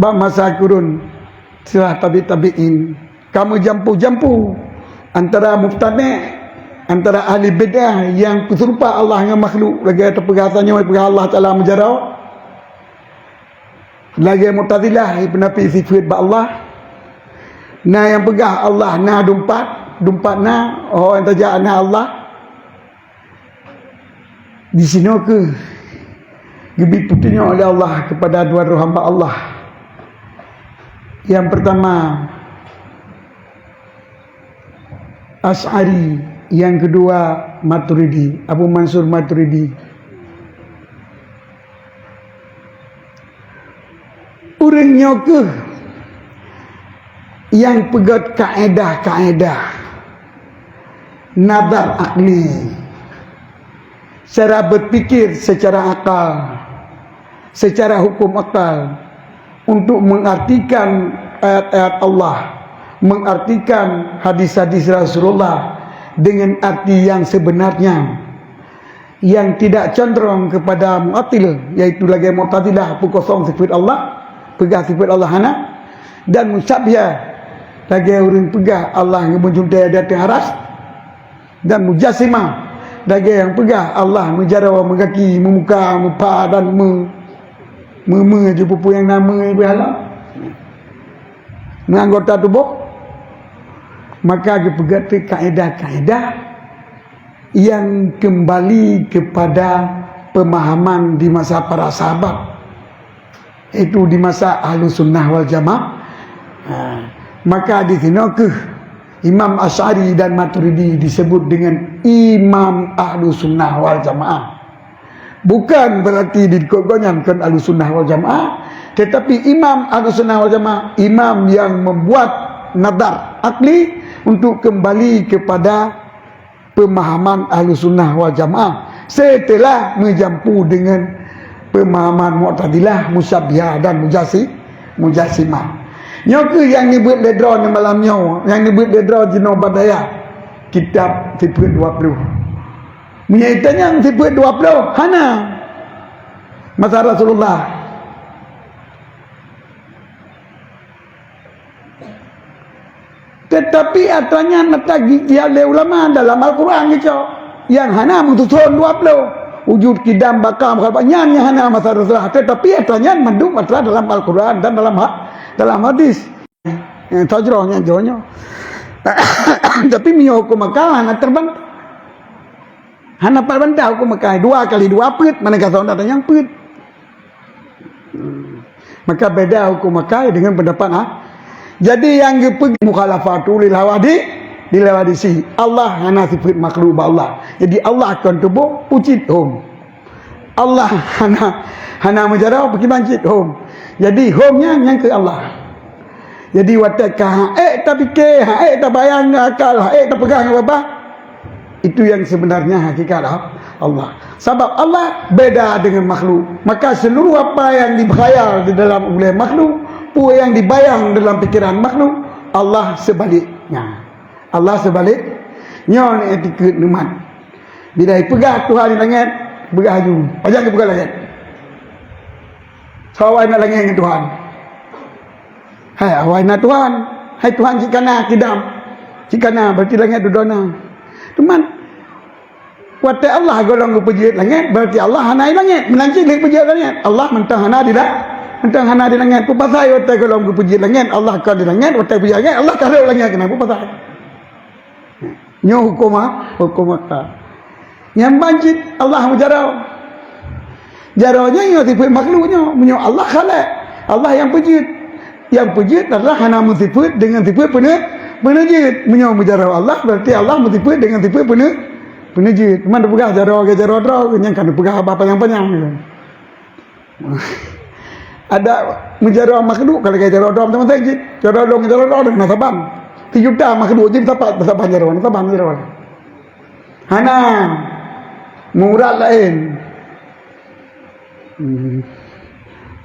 bak masa kurun setelah tabi-tabi'in, ka meujampu-jampu antara mubtadi', antara ahli bid'ah nyang peuseurupa Allah ngon makhluk, lagée tapeugah tanyoe, peugah Allah Taala meujaroe. Lagée Mu'tazilah, ipeunafi sifeuet bak Allah. Na nyang peugah Allah na dumpat, dumpat na, oh, nyang tajak na Allah. Disinoe kheueh geubri peutunyok lé Allah keupada dua droe hamba Allah. Nyang peurtama, Asy'ari, nyang keudua Maturidi, Abu Mansur Maturidi. Ureuëng nyoe kheueh nyang peugét kaedah-kaedah nazar akli, cara berpikir secara akal, secara hukum akal, untuk mengartikan ayat-ayat Allah, mengartikan hadis-hadis Rasulullah dengan arti yang sebenarnya, yang tidak condrong kepada mu'attil, yaitu lagée Mu'tazilah, peukosong sifeuet Allah, peugah sifeuet Allah hana, dan musyabbiha, lagée ureuëng peugah Allah geumeujuntée di ateueh aras, dan mujassimah, lagée nyang peugah Allah meujaroe, meugaki, meumuka, meupha, dan me-, me-, me-, ju peue-peue nyang na me-, beuhala, meuanggota tuboh, maka geupeugét kaedah-kaedah nyang keumbali keupada peumahaman di masa para sahabat, yaitu di masa Ahlussunnah wal Jamaah. Ha, maka di sinoe kheueh Imam Asy'ari dan Maturidi disebut dengan Imam Ahlussunnah wal Jamaah. Bukan berarti di likot gobnyan kon Ahlussunnah wal Jamaah, tetapi Imam Ahlussunnah wal Jamaah, imam yang membuat nazar akli untuk kembali kepada pemahaman Ahlussunnah wal Jamaah setelah meujampu dengan pemahaman Mu'tazilah, Musyabbiha dan Mujassi-, Mujassimah. Nyoe kheueh nyang neubeuet lé droe nyoe malam nyoe, nyang neubeuet lé droe jinoe bak dayah kitab sifeuet dua ploh. Meunyoe itanyong sifeuet dua ploh, hana masa Rasulullah. Teutapi atra nyan atra geuijtihad lé ulama dalam Al-Quran geucok. Nyang hana meususon dua ploh. Wujud, qidam, baqa, mukhalafah, nyan nyang hana masa Rasulullah. Teutapi atra nyan mandum atra dalam Al-Quran dan dalam ha-, dalam hadis. Nyang tajroh nyan jroh nyoe. Tapi meunyoe huköm akal hana terbantah. Hana pat bantah huköm akal. Dua kali dua peuet, mana ka soe na tanyong peuet. Hmm. Maka beda huköm akal dengan pendapat ha. Jadi nyang geupeugah mukhalafatu lil hawadi-, lil hawadisi. Allah hana sifeuet makhluk bak Allah. Jadi Allah kon tuboh, ucit hom. Allah hana, hana meujaroe, pakriban cit hom. Jadi hom nyan nyang keu Allah. Jadi watée ka hak ék tapike, hak ék tabayang ngon akal, hak ék tapeugah ngon babah, itu yang sebenarnya hakikat Allah. Sabab Allah beda dengan makhluk. Maka seluruh apa yang dikhayal di dalam ulée makhluk, peue yang dibayang dalam pikiran makhluk, Allah sebaliknya. Allah sebaliknya. Nyoe ni etikeuet neumat. Bila ipeugah Tuhan di langét, peugah laju. Pajan geupeugah langét? Soe awai na langét ngon Tuhan? Hai, awai na Tuhan. Hai Tuhan, cit kana kidam. Cit kana, berarti langét dudoe na. Teuma, watée Allah gohlom geupeujeuet langét, berarti Allah hana di langét. Meunan cit lé peujeuet langét. Allah mantong hana di la-, Mantong hana di langét, peue pasai watée gohlom geupeujeuet langét, Allah kon di langét, watée peujeuet langét, Allah ka rhot langét keunan, peue pasai. Nyoe huköm a-, huköm akal. Nyang ban cit Allah meujaroe. Jaroe nyoe, nyoe sifeuet makhluk nyoe. Meunyoe Allah khalaq, Allah nyang peujeuet. Nyang peujeuet adalah hana meusifeuet deungon sifeuet peuneu-, peuneujeuet. Meunyoe meujaroe Allah, berarti Allah meusifeuet deungon sifeuet peuneu-, peuneujeuet. Teuma teupeugah jaroe lagée jaroe droe, nyang ka teupeugah haba panyang-panyang. Ada meujaroe makhluk ka lagée jaroe droe mantong-mantong cit. Jaroe lôn, jaroe droe na saban. Sijuta makhluk jih sapat, saban jaroe, saban jaroe. Hana. Meurat laén. Hmm.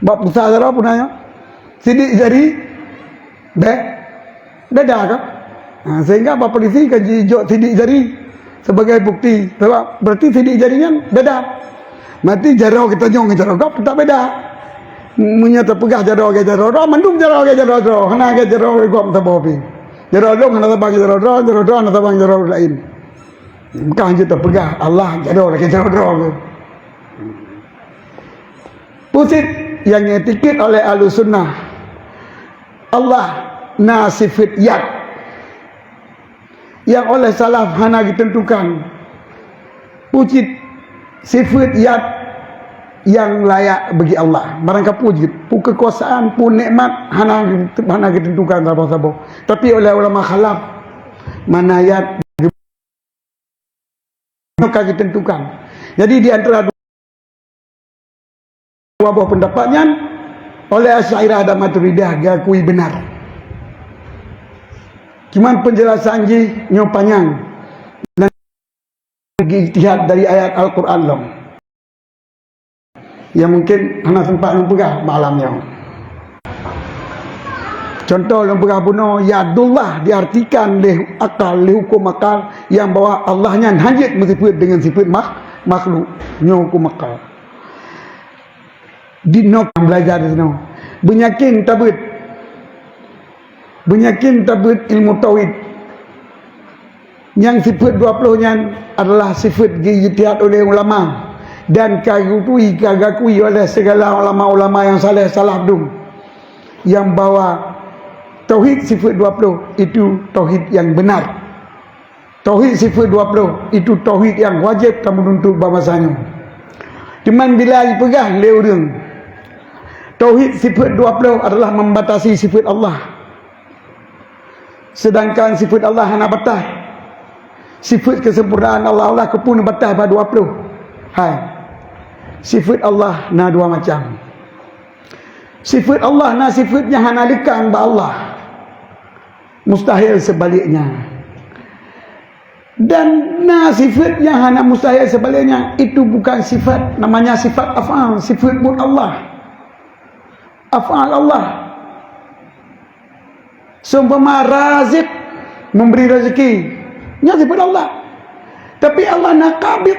Bak pusat jaroe pun na nyoe. Sidik jari. Beh. Beda kan? Ha, sehingga bak polisi kan jijok sidik jari sebagai bukti. Sebab berarti sidik jari nyan beda. Berarti jaroe geutanyoe ngon jaroe gob teutap beda. Meunyoe teupeugah jaroe lagée jaroe droe, mandum jaroe lagée jaroe droe, hana lagée jaroe gob saboh pih. Jaroe lôn hana saban jaroe droe, jaroe droe hana saban jaroe laén. Bukan hana teupeugah Allah jaroe lagée jaroe droe. Peue cit nyang geuitikeuet oleh Ahlussunnah, Allah na sifeuet yad nyang oleh salaf hana geuteuntukan. Peue cit sifeuet yad nyang layak bagi Allah. Barang kapeue jeuet, peue keukuasaan, peue nikmat hana, hana geuteuntukan saboh-saboh. Tapi oleh ulama khalaf, mana yad ka geuteuntukan. Jadi di antara dua boh peundapat nyan, oleh Asy'ariyah dan Maturidiyah geukui beunar. Cuman peunjelasan jih nyoe panyang dan ijtihad dari ayat Al-Qur'an lom. Ya mungkin hana sempat lôn peugah malam nyoe. Contoh lôn peugah bunoe, yadullah diartikan lé akal, lé huköm akal nyang bahwa Allah nyan hana jeuet meusifeuet deungon sifeuet makh-, makhluk. Nyoe huköm akal. Di noe belajar di sinoe. Beunyakin tabeuet. Beunyakin tabeuet ilmu tauhid. Nyang sifeuet dua ploh nyan adalah sifeuet geuijtihad oleh ulama dan ka geutui, ka geukui oleh segala ulama-ulama nyang saleh salaf dum, nyang bahwa tauhid sifeuet dua ploh itu tauhid nyang beunar. Tauhid sifeuet dua ploh itu tauhid nyang wajéb tameununtut bak masa nyoe. Cuman bila jipeugah lé ureuëng, tauhid sifeuet dua ploh adalah membatasi sifeuet Allah. Sedangkan sifeuet Allah hana batas. Sifeuet keusempurnaan Allah, Allah keupeue batah bak dua ploh? Hai. Sifeuet Allah na dua macam. Sifeuet Allah na sifeuet nyang hana leukang bak Allah. Mustahil sebaliknya. Dan na sifeuet nyang hana mustahil sebaliknya. Itu bukan sifat, namanya sifat af'al, sifeuet buet Allah. Af'al Allah. Seumpama Razik, memberi rezeki. Nyan sifeuet Allah. Tapi Allah na Qabid,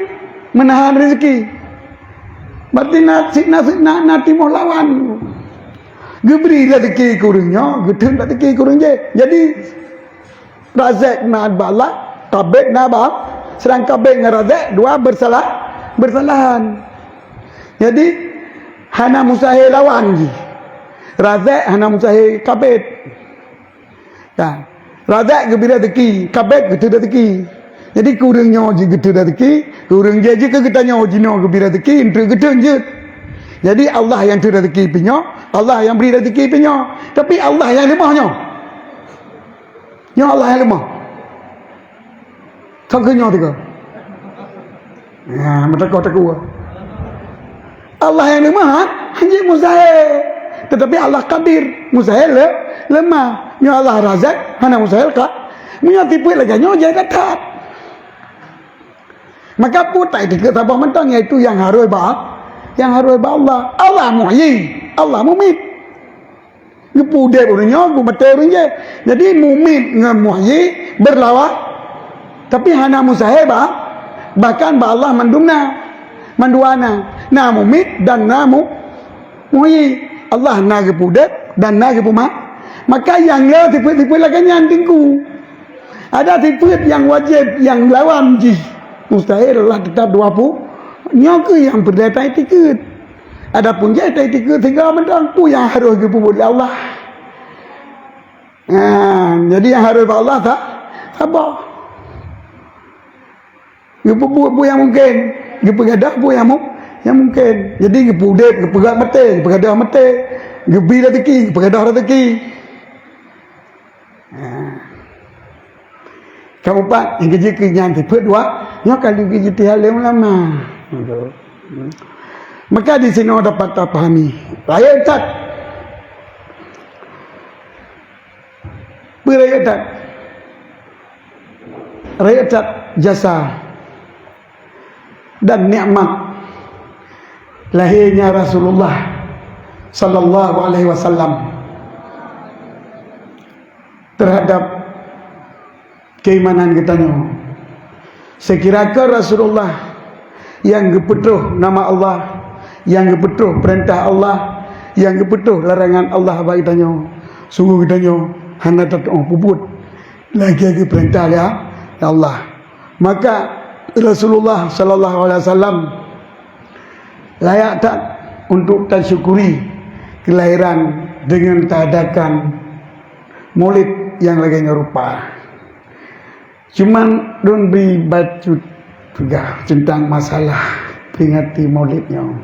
menahan rezeki. Berarti na, na, na, na timoh lawan. Geubri rezeki keu ureuëng nyoe, geutheun rezeki keu ureuëng jéh. Jadi, Razik na bak Allah, Qabid na bak, seudangkan Qabid ngon Razik dua bersalah, bersalahan. Jadi, hana mustahil lawan jih. Razik hana mustahil Qabid. Ya. Razik geubri rezeki, Qabid geutheun rezeki. Jadi, keu ureuëng nyoe jih geutheun rezeki, keu ureuëng jéh jih keu geutanyoe jinoe geubri rezeki, enteuk geutheun jeuet. Jadi, Allah nyang theun rezeki pih nyoe, Allah nyang bri rezeki pih nyoe. Tapi, Allah nyang leumoh nyoe. Nyoe Allah nyang leumoh. Ka keu nyoe teuka. Ya, meuteukah-teukah. Allah nyang leumoh, ha? Hanjeuet mustahil. Tetapi Allah Qadir, mustahil le-, leumoh. Nyoe Allah Razik, hana mustahil ka. Meunyoe sifeuet lagée nyoe, jai that. Maka peue that dikeue saboh mantong, yaitu nyang harôh ba, nyang harôh ba Allah. Allah Muhyi, Allah Mumit. Geupeu udeb ureuëng nyoe, geumaté ureuëng jéh. Jadi, Mumit ngon Muhyi beurlawan, tapi hana mustahil ba, bahkan bak Allah mandum na, mandua na. Na Mumit dan na Mu-, Muhyi. Allah na geupeu udeb dan na geupeu ma-, maka nyang le sifeuet-sifeuet lagée nyan teungku. Ada sifeuet nyang wajéb, nyang lawan jih mustahil Allah teutap dua ploh. Nyoe kheueh nyang peureulée taiktikeuet. Adapun jih, teuka sigoe mantong, peue nyang harôh geupeubuet lé Allah. Ha, jadi nyang harôh bak Allah sa-, sabar. Geupeubuet peue nyang mungken, geupeugadôh peue nyang mu-, nyang mungken. Jadi geupeudép, geupeugah maté, geupeugah maté, geubri rezeki, geupeugah rezeki. Ha. Keumpat, nyang keujeuet keu nyan sifeuet dua, nyoe ka lheueh geujitihad lé ulama. Maka di sinoe dapat tapahami. Rayeuk that. Peue rayeuk that? Rayeuk that jasa dan nikmat lahirnya Rasulullah sallallahu alaihi wasallam terhadap keimanan geutanyoe. Seukira kon Rasulullah nyang geupeutroh nama Allah, nyang geupeutroh peurintah Allah, nyang geupeutroh larangan Allah bak geutanyoe, sungguh geutanyoe hana tatu'oh peubuet lagèe geupeurintah lé Allah. Maka Rasulullah sallallahu alaihi wasallam layak that untuk tasyukuri kelahiran dengan taadakan maulid nyang lagèe nyoe rupa. Cuman lôn bri bacut peugah teuntang masalah peringati maulid nyoe.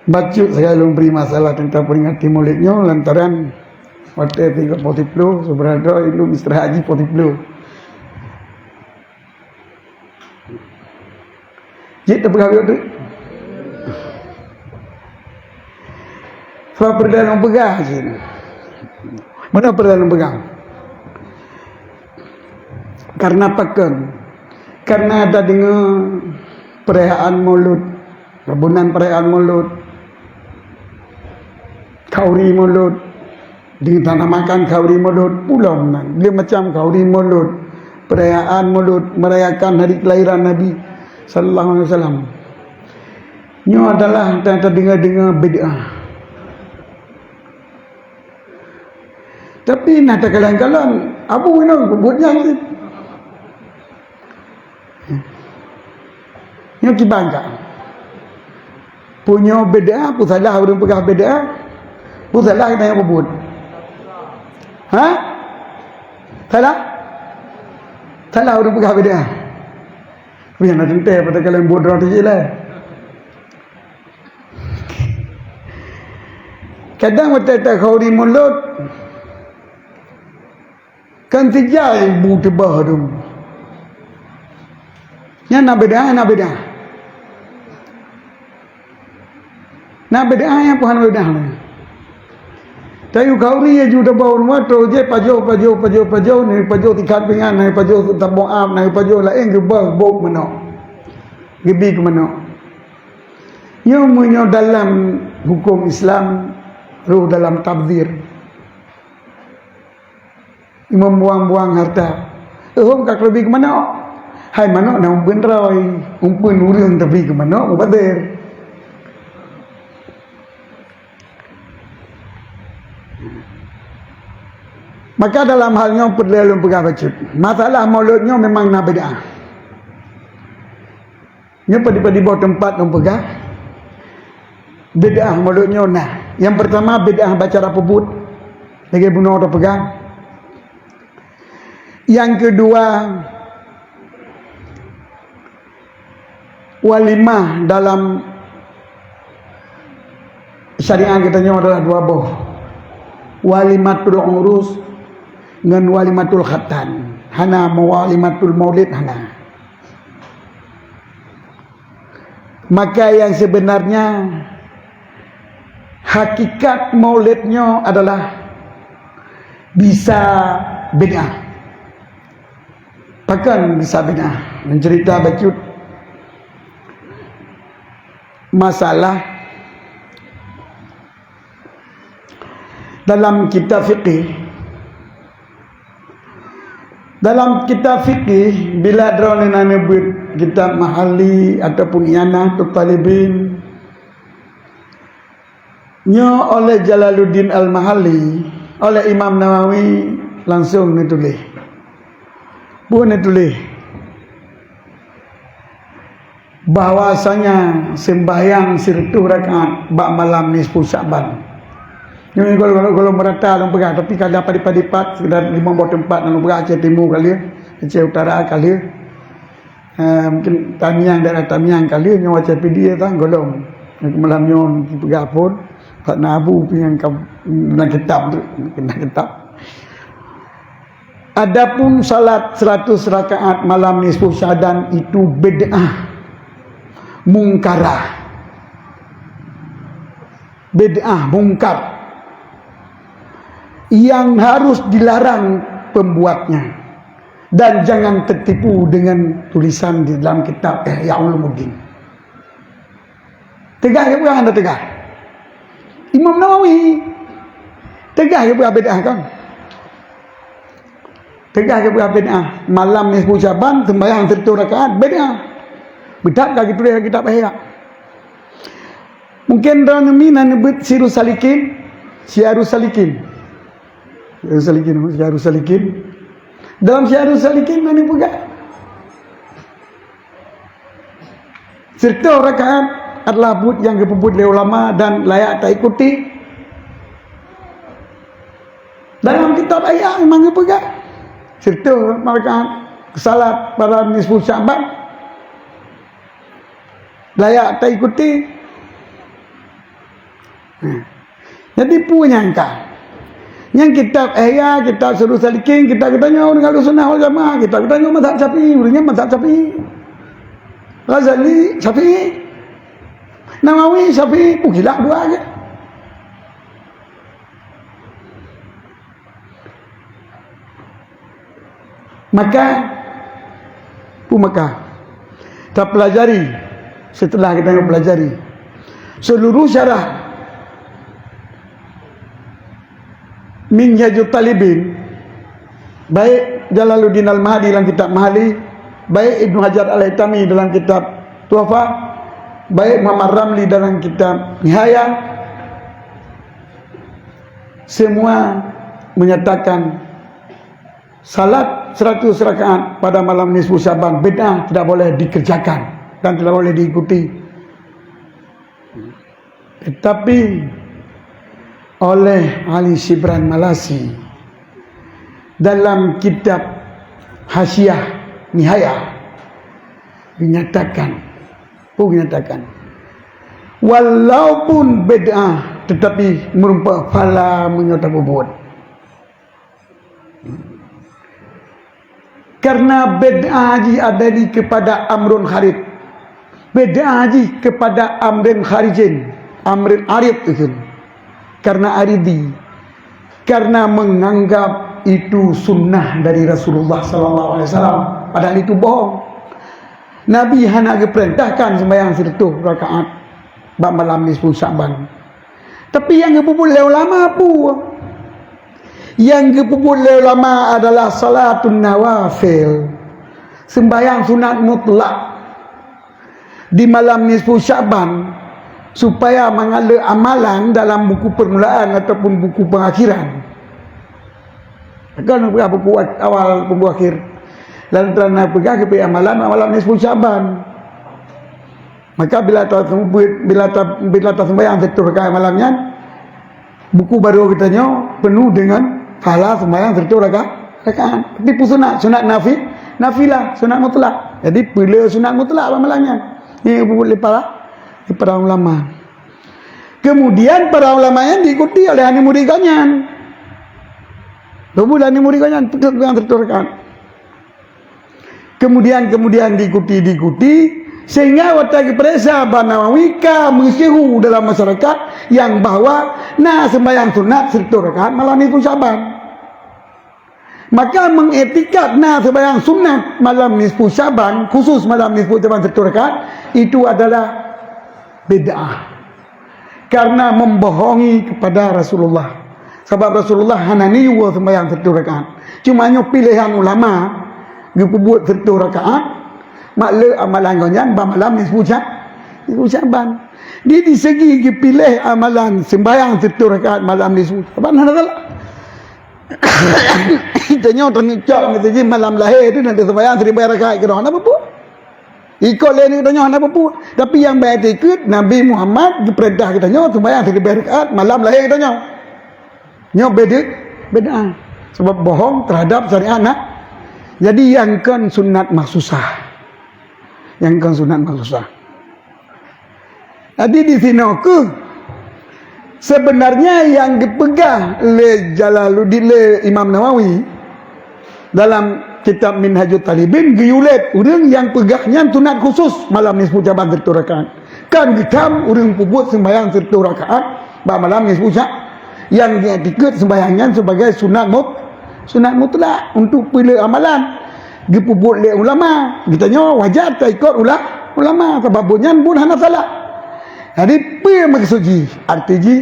Bacut sagai lôn bri masalah teuntang peringati maulid nyoe lantaran watèe tinggai poh siplôh, seubeunar droe lôn istirahat jih poh siplôh. Jeuet tapeugah yoh teuk. Sabab peureulee lôn peugah cit. Meunoe peureulee lôn peugah. Karena pakon? Karena tadeungoe peurayaan Maulud, rabunan peurayaan Maulud, khauri Maulud, Ditanamakan khauri Maulud, ulôn nan, lhèe macam khauri Maulud, peurayaan Maulud, merayakan hari kelahiran Nabi sallallahu alaihi wasallam. Nyoe adalah nyang tadeungoe-deungoe bid'ah. Tapi na takalon-kalon, abu nyoe buet nyan cit. Nyoe kiban ka. Peue nyoe bid'ah, peue salah ureueng peugah bid'ah? Peue salah geutanyoe peubuet? Ha? Salah? Salah ureueng peugah bid'ah. Tapi hana teuntèe, padahai kalon buet droe teuh jih lé. Kadang watèe takhauri Maulud, Kan sijai bu teubah tu. Nyan na bid'ah, na bid'ah. Na bid'ah nyang peuhan bid'ah na. Tayue khauri ya ju teubah ureueng watèe jih pajoh, pajoh, pajoh, pajoh, ni pajoh tikat pingan, ni pajoh tabong am, ni pajoh laén geubah bok manok. Geubi keu manok. Nyoe meunyoe dalam huköm Islam, roh dalam tabzir. Imam buang-buang harta. Euhom ka keuleubi keu manok. Hai manok na umpeuen droe, umpeuen ureueng tapi keu manok mubazir. Maka dalam hal nyoe peureulèe lôn peugah bacut. Masalah maulud nyoe memang na bid'ah. Nyoe padub-padub boh teumpat lôn peugah, bid'ah maulud nyoe na. Nyang peurtama, bid'ah baca rapubut, lagèe bunoe tapeugah. Nyang keudua, walimah dalam syariat geutanyoe adalah dua boh, walimatul urus ngon walimatul khatan. Hana walimatul maulid, hana. Maka nyang sebenarnya hakikat maulid nyoe adalah bisa bid'ah. Pakon bisa bid'ah? Mencerita bacut masalah dalam kitab fikih. Dalam kitab fikih, bila droeneuh na neubeuet kitab Mahalli ataupun I'anah Talibin, nyoe oleh Jalaluddin Al-Mahalli, oleh Imam Nawawi langsung neutuléh. Peue neutuléh? Bahwasanya sembahyang sireutoh rakaat bak malam nisfu Sya'ban. Nyoe gohlom, gohlom, gohlom meurata lôn peugah, tapi kada padit-padit pat, sekedar limong boh teumpat lôn peugah, Aceh Timu ka lheueh, Aceh Utara ka lheueh. Eh, mungkin Tamiang, daerah Tamiang ka lheueh, nyoe Aceh Pidie tan gohlom. Malam nyoe peugah phon, Pak Nabu pih nyang ka, dalam kitab tu, dalam kitab. Adapun salat seratus rakaat malam nisfu Sya'ban itu bid'ah mungkarah. Bid'ah mungkar yang harus dilarang pembuatnya dan jangan tertipu dengan tulisan di dalam kitab Ihya Ulumuddin. Teugah ke peugah, hana teugah? Imam Nawawi teugah ke peugah bid'ah kan? Teugah ke peugah bid'ah? Malam nisfu Syaban sembahyang seratus rakaat bid'ah. Beutap ka geutuléh lam kitab Ihya. Mungkin droeneuh mi na neubeuet Sirus Salikin, Sirus Salikin. Sirus Salikin, Sirus Salikin. Dalam Sirus Salikin na neupeugah, seratus rakaat adalah buet nyang geupeubuet lé ulama dan layak taikuti. Dalam kitab Ihya memang geupeugah, seratus rakaat salat pada nisfu Syaban layak taikuti. Nah, jadi peue nyang ka? Nyang kitab Ihya, kitab Sirus Salikin, kitab geutanyoe ureuëng Ahlussunnah wal Jamaah, kitab geutanyoe mazhab Syafi'i, ureuëng nyan mazhab Syafi'i. Ghazali Syafi'i, Nawawi Syafi'i, peue khilaf dua aja. Maka, peue maka? Tapelajari, setelah kita pelajari seluruh syarah Minhajut Talibin, baik Jalaluddin Al-Mahdi dalam kitab Mahalli, baik Ibnu Hajar Al-Haitami dalam kitab Tuhfah, baik Muhammad Ramli dalam kitab Nihaya, semua menyatakan salat seratus rakaat pada malam nisfu Syaban bid'ah, tidak boleh dikerjakan dan tidak boleh diikuti. Tetapi oleh Ali Shibran Malasi dalam kitab Hasyiah Nihaya dinyatakan, oh, dinyatakan, walaupun bid'ah tetapi meureumpok pahala meunyoe tapeubuet. Karena bid'ah jih adadi kepada amrun kharij. Bid'ah jih kepada amrin kharijin, amrin arid itu. Karena aridi. Karena menganggap itu sunnah dari Rasulullah sallallahu alaihi wasallam, padahal itu bohong. Nabi hana geuperintahkan sembahyang seratus rakaat bak malam nisfu Syaban. Tapi nyang geupeubuet lé ulama peue? Nyang geupeubuet lé ulama adalah salatun nawafil, sembahyang sunat mutlak di malam nisfu Syaban, supaya mangat le amalan dalam buku permulaan ataupun buku pengakhiran. Kan buku awal, buku akhir. Lantaran na peugah keupeue amalan malam nisfu Syaban. Maka bila ta-, bila ta-, bila taseumbahyang seratus rakaat malam nyan, buku barô geutanyoe penuh dengan pahala seumbahyang seratus raka-, rakaat. Tapi peue sunat, sunat nafi-, nafilah, sunat mutlak. Jadi peue le sunat mutlak bak malam nyan. Ini buku para, para ulama. Kemudian para ulama nyan diikuti oleh aneuk murid gobnyan. Lôn buet aneuk murid gobnyan, peue seumbahyang seratus rakaat. Kemudian, kemudian diikuti, diikuti, sehingga watée geupeuriksa bak Nawawi ka meusyeuhu dalam masyarakat nyang bahwa na seumbahyang sunat seratus rakaat malam nisfu Syaban. Maka mengiktikad na seumbahyang sunat malam nisfu Syaban, khusus malam nisfu Syaban seratus rakaat, itu adalah bid'ah. Karena membohongi kepada Rasulullah. Sabab Rasulullah hana neuyue seumbahyang seratus rakaat. Cuma nyoe piléhan ulama geupeubuet seratus rakaat, mak le amalan gobnyan bak malam nisfu Sya-, nisfu Syaban. Di, di segi geupiléh amalan seumbahyang seratus rakaat malam nisfu Syaban hana salah. Tanyoe teunicok meuseujid malam lahé tu na teuseumbahyang seribu rakaat keudroe, hana peue-peue. Ikot lé geutanyoe hana peue-peue. Tapi nyang bak itikeuet, Nabi Muhammad geupeurintah geutanyoe sumbayang sireubée rakaat malam lahé geutanyoe. Nyoe beda, beda. Sebab bohong terhadap syariat na. Jadi nyang kon sunat mahsusah. Nyang kon sunat mahsusah. Jadi di sinoe keuh sebenarnya nyang geupeugah lé Jalaluddin, lé Imam Nawawi dalam kitab Minhajut Thalibin, geuyue lé ureuëng nyang peugah nyan sunat khusus malam nisfu Syaban sireutôh rakaat. Kan geutam ureuëng peubuet sembahyang sireutôh rakaat bak malam nisfu Sya-, nyang geuiktikeuet sembahyang nyan sebagai sunat mut-, sunat mutlak untuk peuleueh amalan. Geupeubuet lé ulama, geutanyoe wajar taikot ula-, ulama, sabab buet nyan buet hana salah. Jadi, peue maksud jih? Arti jih,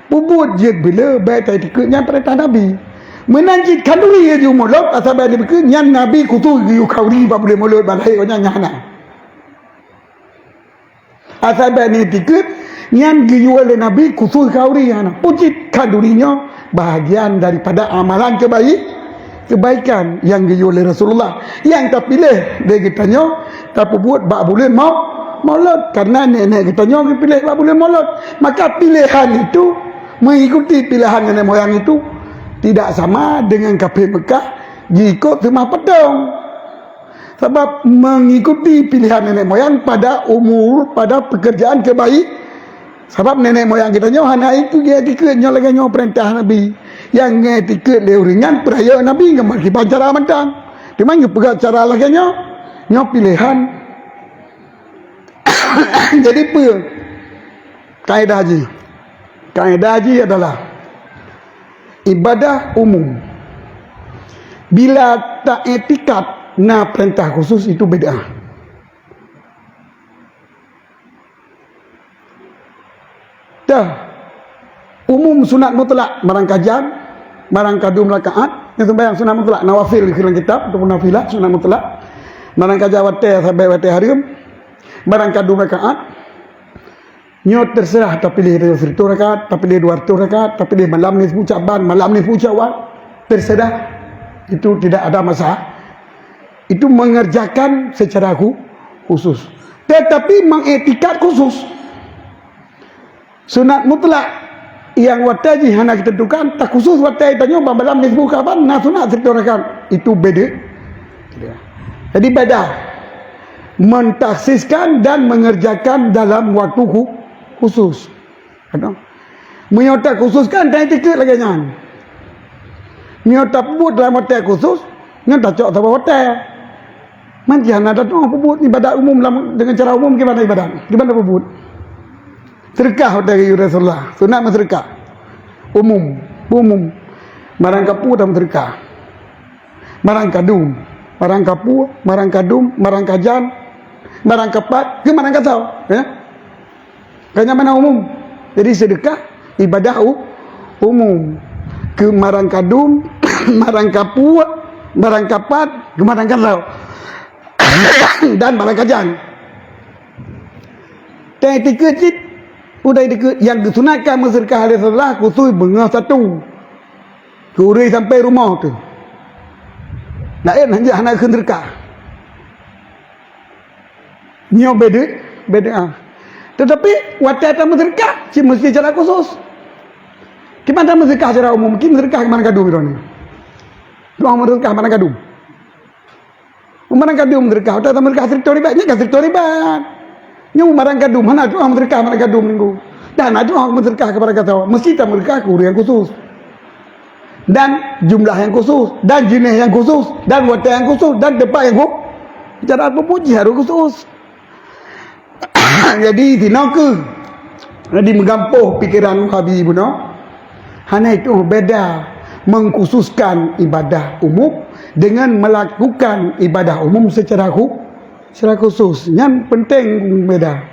peubuet jeuet bile bèk taiktikeuet nyan peurintah Nabi. Meunan cit khanduri geuyue mulod, asai bèk neukheun nyan Nabi khusos geuyue khanduri bak buleuen mulod, bak lahé gobnyan nyan hana. Asai bèk neuiktikeuet nyan geuyue lé Nabi khusos khanduri, hana. Peue cit khanduri nyoe bahagian daripada amalan keubai-, kebaikan nyang geuyue lé Rasulullah. Nyang tapiléh lé geutanyoe tapeubuet bak buleuen mau-, mulod, karena nèk-nèk geutanyoe geupiléh bak buleuen mulod. Maka piléhan itu mengikuti piléhan nenek moyang itu tidak sama dengan kafé Mekah jiikot seumah patong. Sabab mengikuti piléhan nenek moyang pada umur, pada pekerjaan kebaik-, sabab nenek moyang geutanyoe hana ikot, ikot nyoe lagèe nyoe peurintah Nabi. Nyang ikot lé ureueng nyan peurayeuk Nabi ngon meukiban cara mantong. Teuma geupeugah cara lagèe nyoe, nyoe piléhan. Jadi peue kaedah jih? Kaedah jih adalah ibadah umum. Bila taiktikad na peurintah khusos, itu bid'ah. Dah. Umum sunat mutlak, barang ka jan, barang ka dum rakaat, nyang sembahyang sunat mutlak, nawafil di dalam kitab, ataupun nafilah sunat mutlak. Barang ka jan watèe, sabab watèe hareuem, barang ka dum rakaat. Nyoe terserah tapiléh sireutôh rakaat, tapiléh dua reutôh rakaat, tapiléh malam nisfu Syaban, malam nisfu Syawal. Terserah. Itu tidak ada masalah. Itu mengerjakan secara khu-, khusus. Tetapi mengiktikad khusus. Sunat mutlak nyang watèe jih hana geuteuntukan, takhusus watèe tanyoe bak malam nisfu Syaban na sunat sireutôh rakaat. Itu beda. Jadi beda. Mentakhsiskan dan mengerjakan dalam waktu khu-, khusus. Meunyoe takhususkan, taiktikeuet lagèe nyan. Meunyoe tapeubuet dalam watèe khusus, nyan tacok saboh watèe. Man jih hana tatu'oh peubuet ibadat umum lam, deungon cara umum kiban ibadat. Kiban tapeubuet. Seudeukah watèe geuyue Rasulullah. Sunat meuseudeukah. Umum. Umum. Barang ka peue tameuseudeukah. Barang ka dum. Barang ka peue, barang ka dum, barang ka jan, barang ka pat, keu barang ka soe. Ya? Ka nyan mana umum. Jadi seudeukah ibadah u-, umum. Keu barang ka dum, barang ka peue, barang ka pat, keu barang ka soe. Dan barang ka jan. Taiktikeuet cit, udah iktikeuet nyang geusunatkan meuseudeukah lé Rasulullah khusus beungoh satu. Keu ureueng sampai rumoh teuh. Laén hana, hana kheun seudeukah. Nyoe beda, beda. Tetapi watèe tameuseudeukah, cit meusti cara khusus. Kiban tameuseudeukah cara umum, ki meuseudeukah keu mandum droeneuh. Droe meuseudeukah mandum. Barang ka dum meuseudeukah, watèe tameuseudeukah sireutôh ribèe, nyan ka sireutôh ribèe. Nyoe barang ka dum, hana tu'oh meuseudeukah barang ka dum ninggu. Dan hana tu'oh meuseudeukah keu barang ka soe, meusti tameuseudeukah keu ureueng nyang khusus. Dan jumlah nyang khusus, dan jeunèh nyang khusus, dan watèe nyang khusus, dan teumpat nyang khu-, cara peupuji harôh khusus. Jadi, sinoe keuh. Jadi, meugampôh pikeran Wahabi bunoe. Hana itu beda mengkhususkan ibadah umum dengan melakukan ibadah umum secara khu-, secara khusus. Nyan penting beda.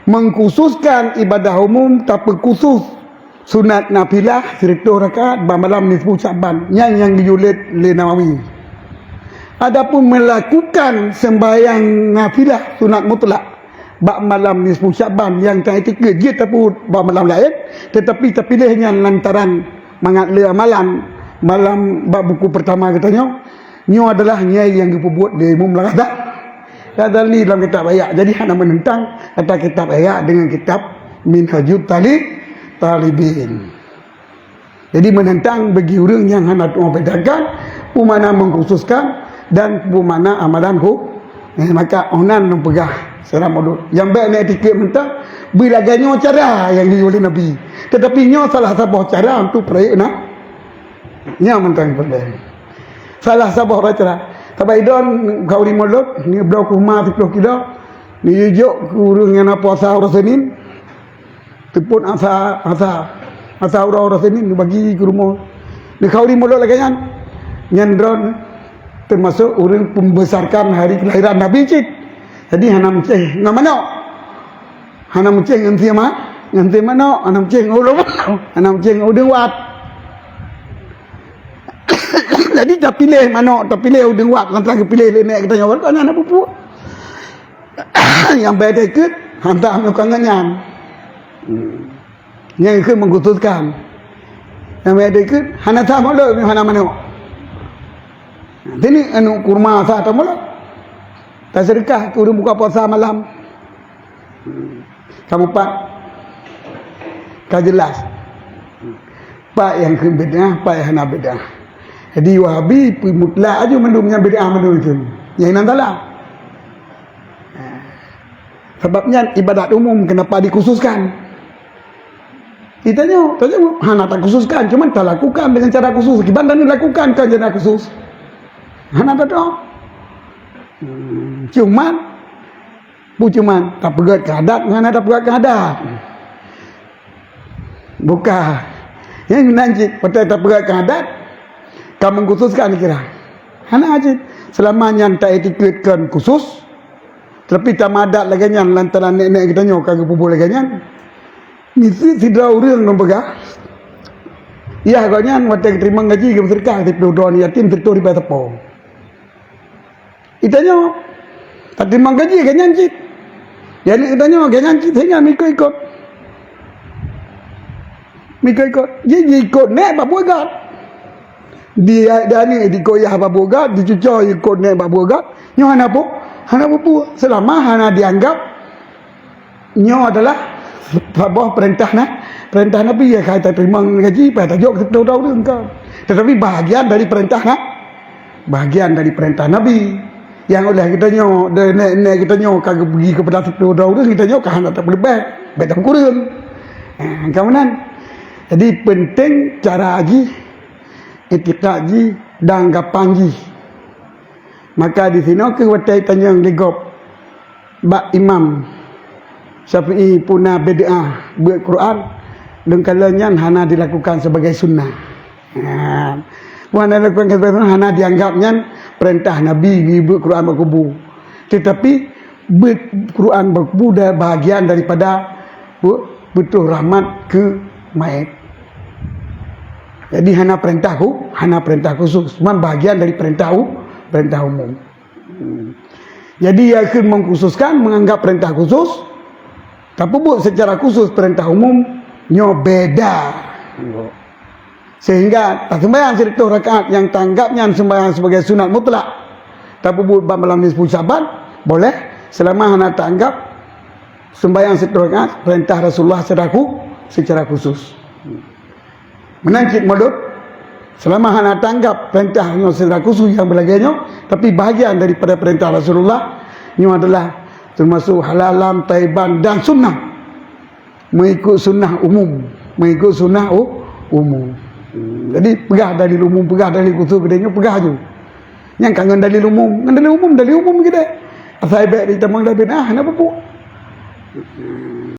Mengkhususkan ibadah umum, tapi khusus sunat nafilah sireutôh rakaat bak malam nisfu Syaban. Nyan nyang geuyue lé Nawawi. Adapun melakukan sembahyang nafilah sunat mutlak bak malam nisfu Syaban nyang taiktikeuet jeuet tapeubuet bak malam laén, tetapi tapiléh nyan lantaran mangat le amalan malam bak buku pertama geutanyoe, nyoe adalah nyai nyang geupeubuet lé Imam Al-Ghazali. Ghazali dalam kitab Ihya. Jadi hana menentang antara kitab Ihya dengan kitab Minhajut Tali-, Talibin. Jadi menentang bagi ureuëng nyang hana tu'oh bedakan peue makna mengkhususkan dan peue makna amalan hu-, eh, maka onan lôn peugah secara modul. Nyang bék na etikét mantong, beu lagée nyoe cara nyang geuyue lé Nabi. Tetapi nyoe salah saboh cara untuk peurayeuk na. Nyoe mantong peureulee. Salah saboh cara. Tabai idon khauri mulod, ni bloe kurma siploh kilo, ni jok keu ureuëng nyang na puasa uroe Senin. Teupot asa, asa, asa uroe-uroe Senin neubagi keu rumoh. Neukhauri mulod lagée nyan. Nyan droe teumasok ureuëng pembesarkan hari kelahiran Nabi cit. Jadi hana meucéh ngon manok. Hana meucéh ngon sie ma-, ngon sie manok, hana meucéh ngon ulôn, hana meucéh ngon udeueng wat. Jadi tapiléh manok, tapiléh udeueng wat, lantas geupiléh lé nèk geutanyoe, hana peue-peue. Nyang beda ikeuet, hana meukangen nyan. Hmm. Nyang ikeuet mengkhususkan. Nyang beda ikeuet, hana sah mulod, hana manok. Sini anu kurma sah tamulod. Tasedekah keu ureuëng buka puasa malam. Hmm. Kamu pat. Ka jelas. Pat nyang keu bid'ah, pat nyang hana bid'ah. Jadi Wahabi peuet mutlak aju mandum nyang bid'ah mandum itu. Nyang inan salah. Sabab nyan ibadat umum, kenapa dikhususkan? Itanyoe, tanyoe hana takhususkan, cuma talakukan dengan cara khusus. Kiban dan dilakukan kan cara khusus. Hana ada. Hmm, cuman, bu cuman, tapeugét keu adat, hana tapeugét keu adat. Bukan. Nyang nan cit, patai tapeugah keu adat, ka mengkhususkan kira. Hana cit. Selama nyan taetiketkan khusus, tapi tamadat lagée nyan lantaran nèk-nèk geutanyoe ka geupeubuet lagée nyan. Miseue sidroe ureuëng lôn peugah, yah gobnyan watée geuteurimong gaji geupeuseudekah siplôh droe yatim siplôh ribèe sapo. Itanyoe, tateurimong gaji gobnyan cit. Jadi itanyoe gobnyan cit sehingga meuikot-ikot. Meuikot-ikot. Jadi jiikot nèk bak buet gét. Di, di aneuk diikot yah bak buet gét, dicuco ikot nèk bak buet gét. Nyoe hana pu-, hana peue-peue. Selama hana dianggap nyoe adalah saboh peurintah na-, peurintah Nabi, ya, ka tateurimong gaji, payah tajok siplôh droe ureuëng kan. Tetapi bahagian dari peurintah na-, bahagian dari peurintah Nabi. Nyang oleh geutanyoe, dari nèk-nèk geutanyoe ka geubri keupada siplôh droe ureuëng, geutanyoe ka hana tapeuleubeh, bèk tapeukureueng. Ha, ka meunan. Jadi penting cara jih, itikad jih, dan anggapan jih. Maka di sinoe kheueh watée tanyong lé gob bak Imam Syafi'i peue na bid'ah beuet Quran, leueng kalon nyan hana dilakukan sebagai sunnah. Ha. Peue hana dilakukan sebagai sunnah, hana dianggap nyan peurintah Nabi beuet Quran bak kubu. Tetapi beuet Quran bak kubu dah bahagian daripada peutuh rahmat keu mait. Jadi hana peurintah khu-, hana peurintah khusus, cuma bahagian dari peurintah u-, peurintah umum. Hmm. Jadi, ia kheun mengkhususkan, menganggap peurintah khusus, tapeubuet secara khusus peurintah umum, nyoe beda. Sehingga taseumbahyang sireutôh rakaat nyang taanggap nyan seumbahyang sebagai sunat mutlak, tapeubuet bak malam nisfu Syaban, boleh, selama hana taanggap seumbahyang sireutôh rakaat peurintah Rasulullah secara khu-, secara khusus. Meunan cit mulod, selama hana taanggap peurintah nyoe secara khusus nyang beulagée nyoe, tapi bahagian daripada peurintah Rasulullah, nyoe adalah teumasok halalan, thaiban, dan sunnah. Mengikut sunnah umum, mengikut sunnah u-, umum. Hmm, jadi peugah dalil umum, peugah dalil khusus geutanyoe, peugah aju. Nyang ka ngon dalil umum, ngon dalil umum, dalil umum geude. Asai bék ditamong dalil, ah, hana peue-peue. Hmm.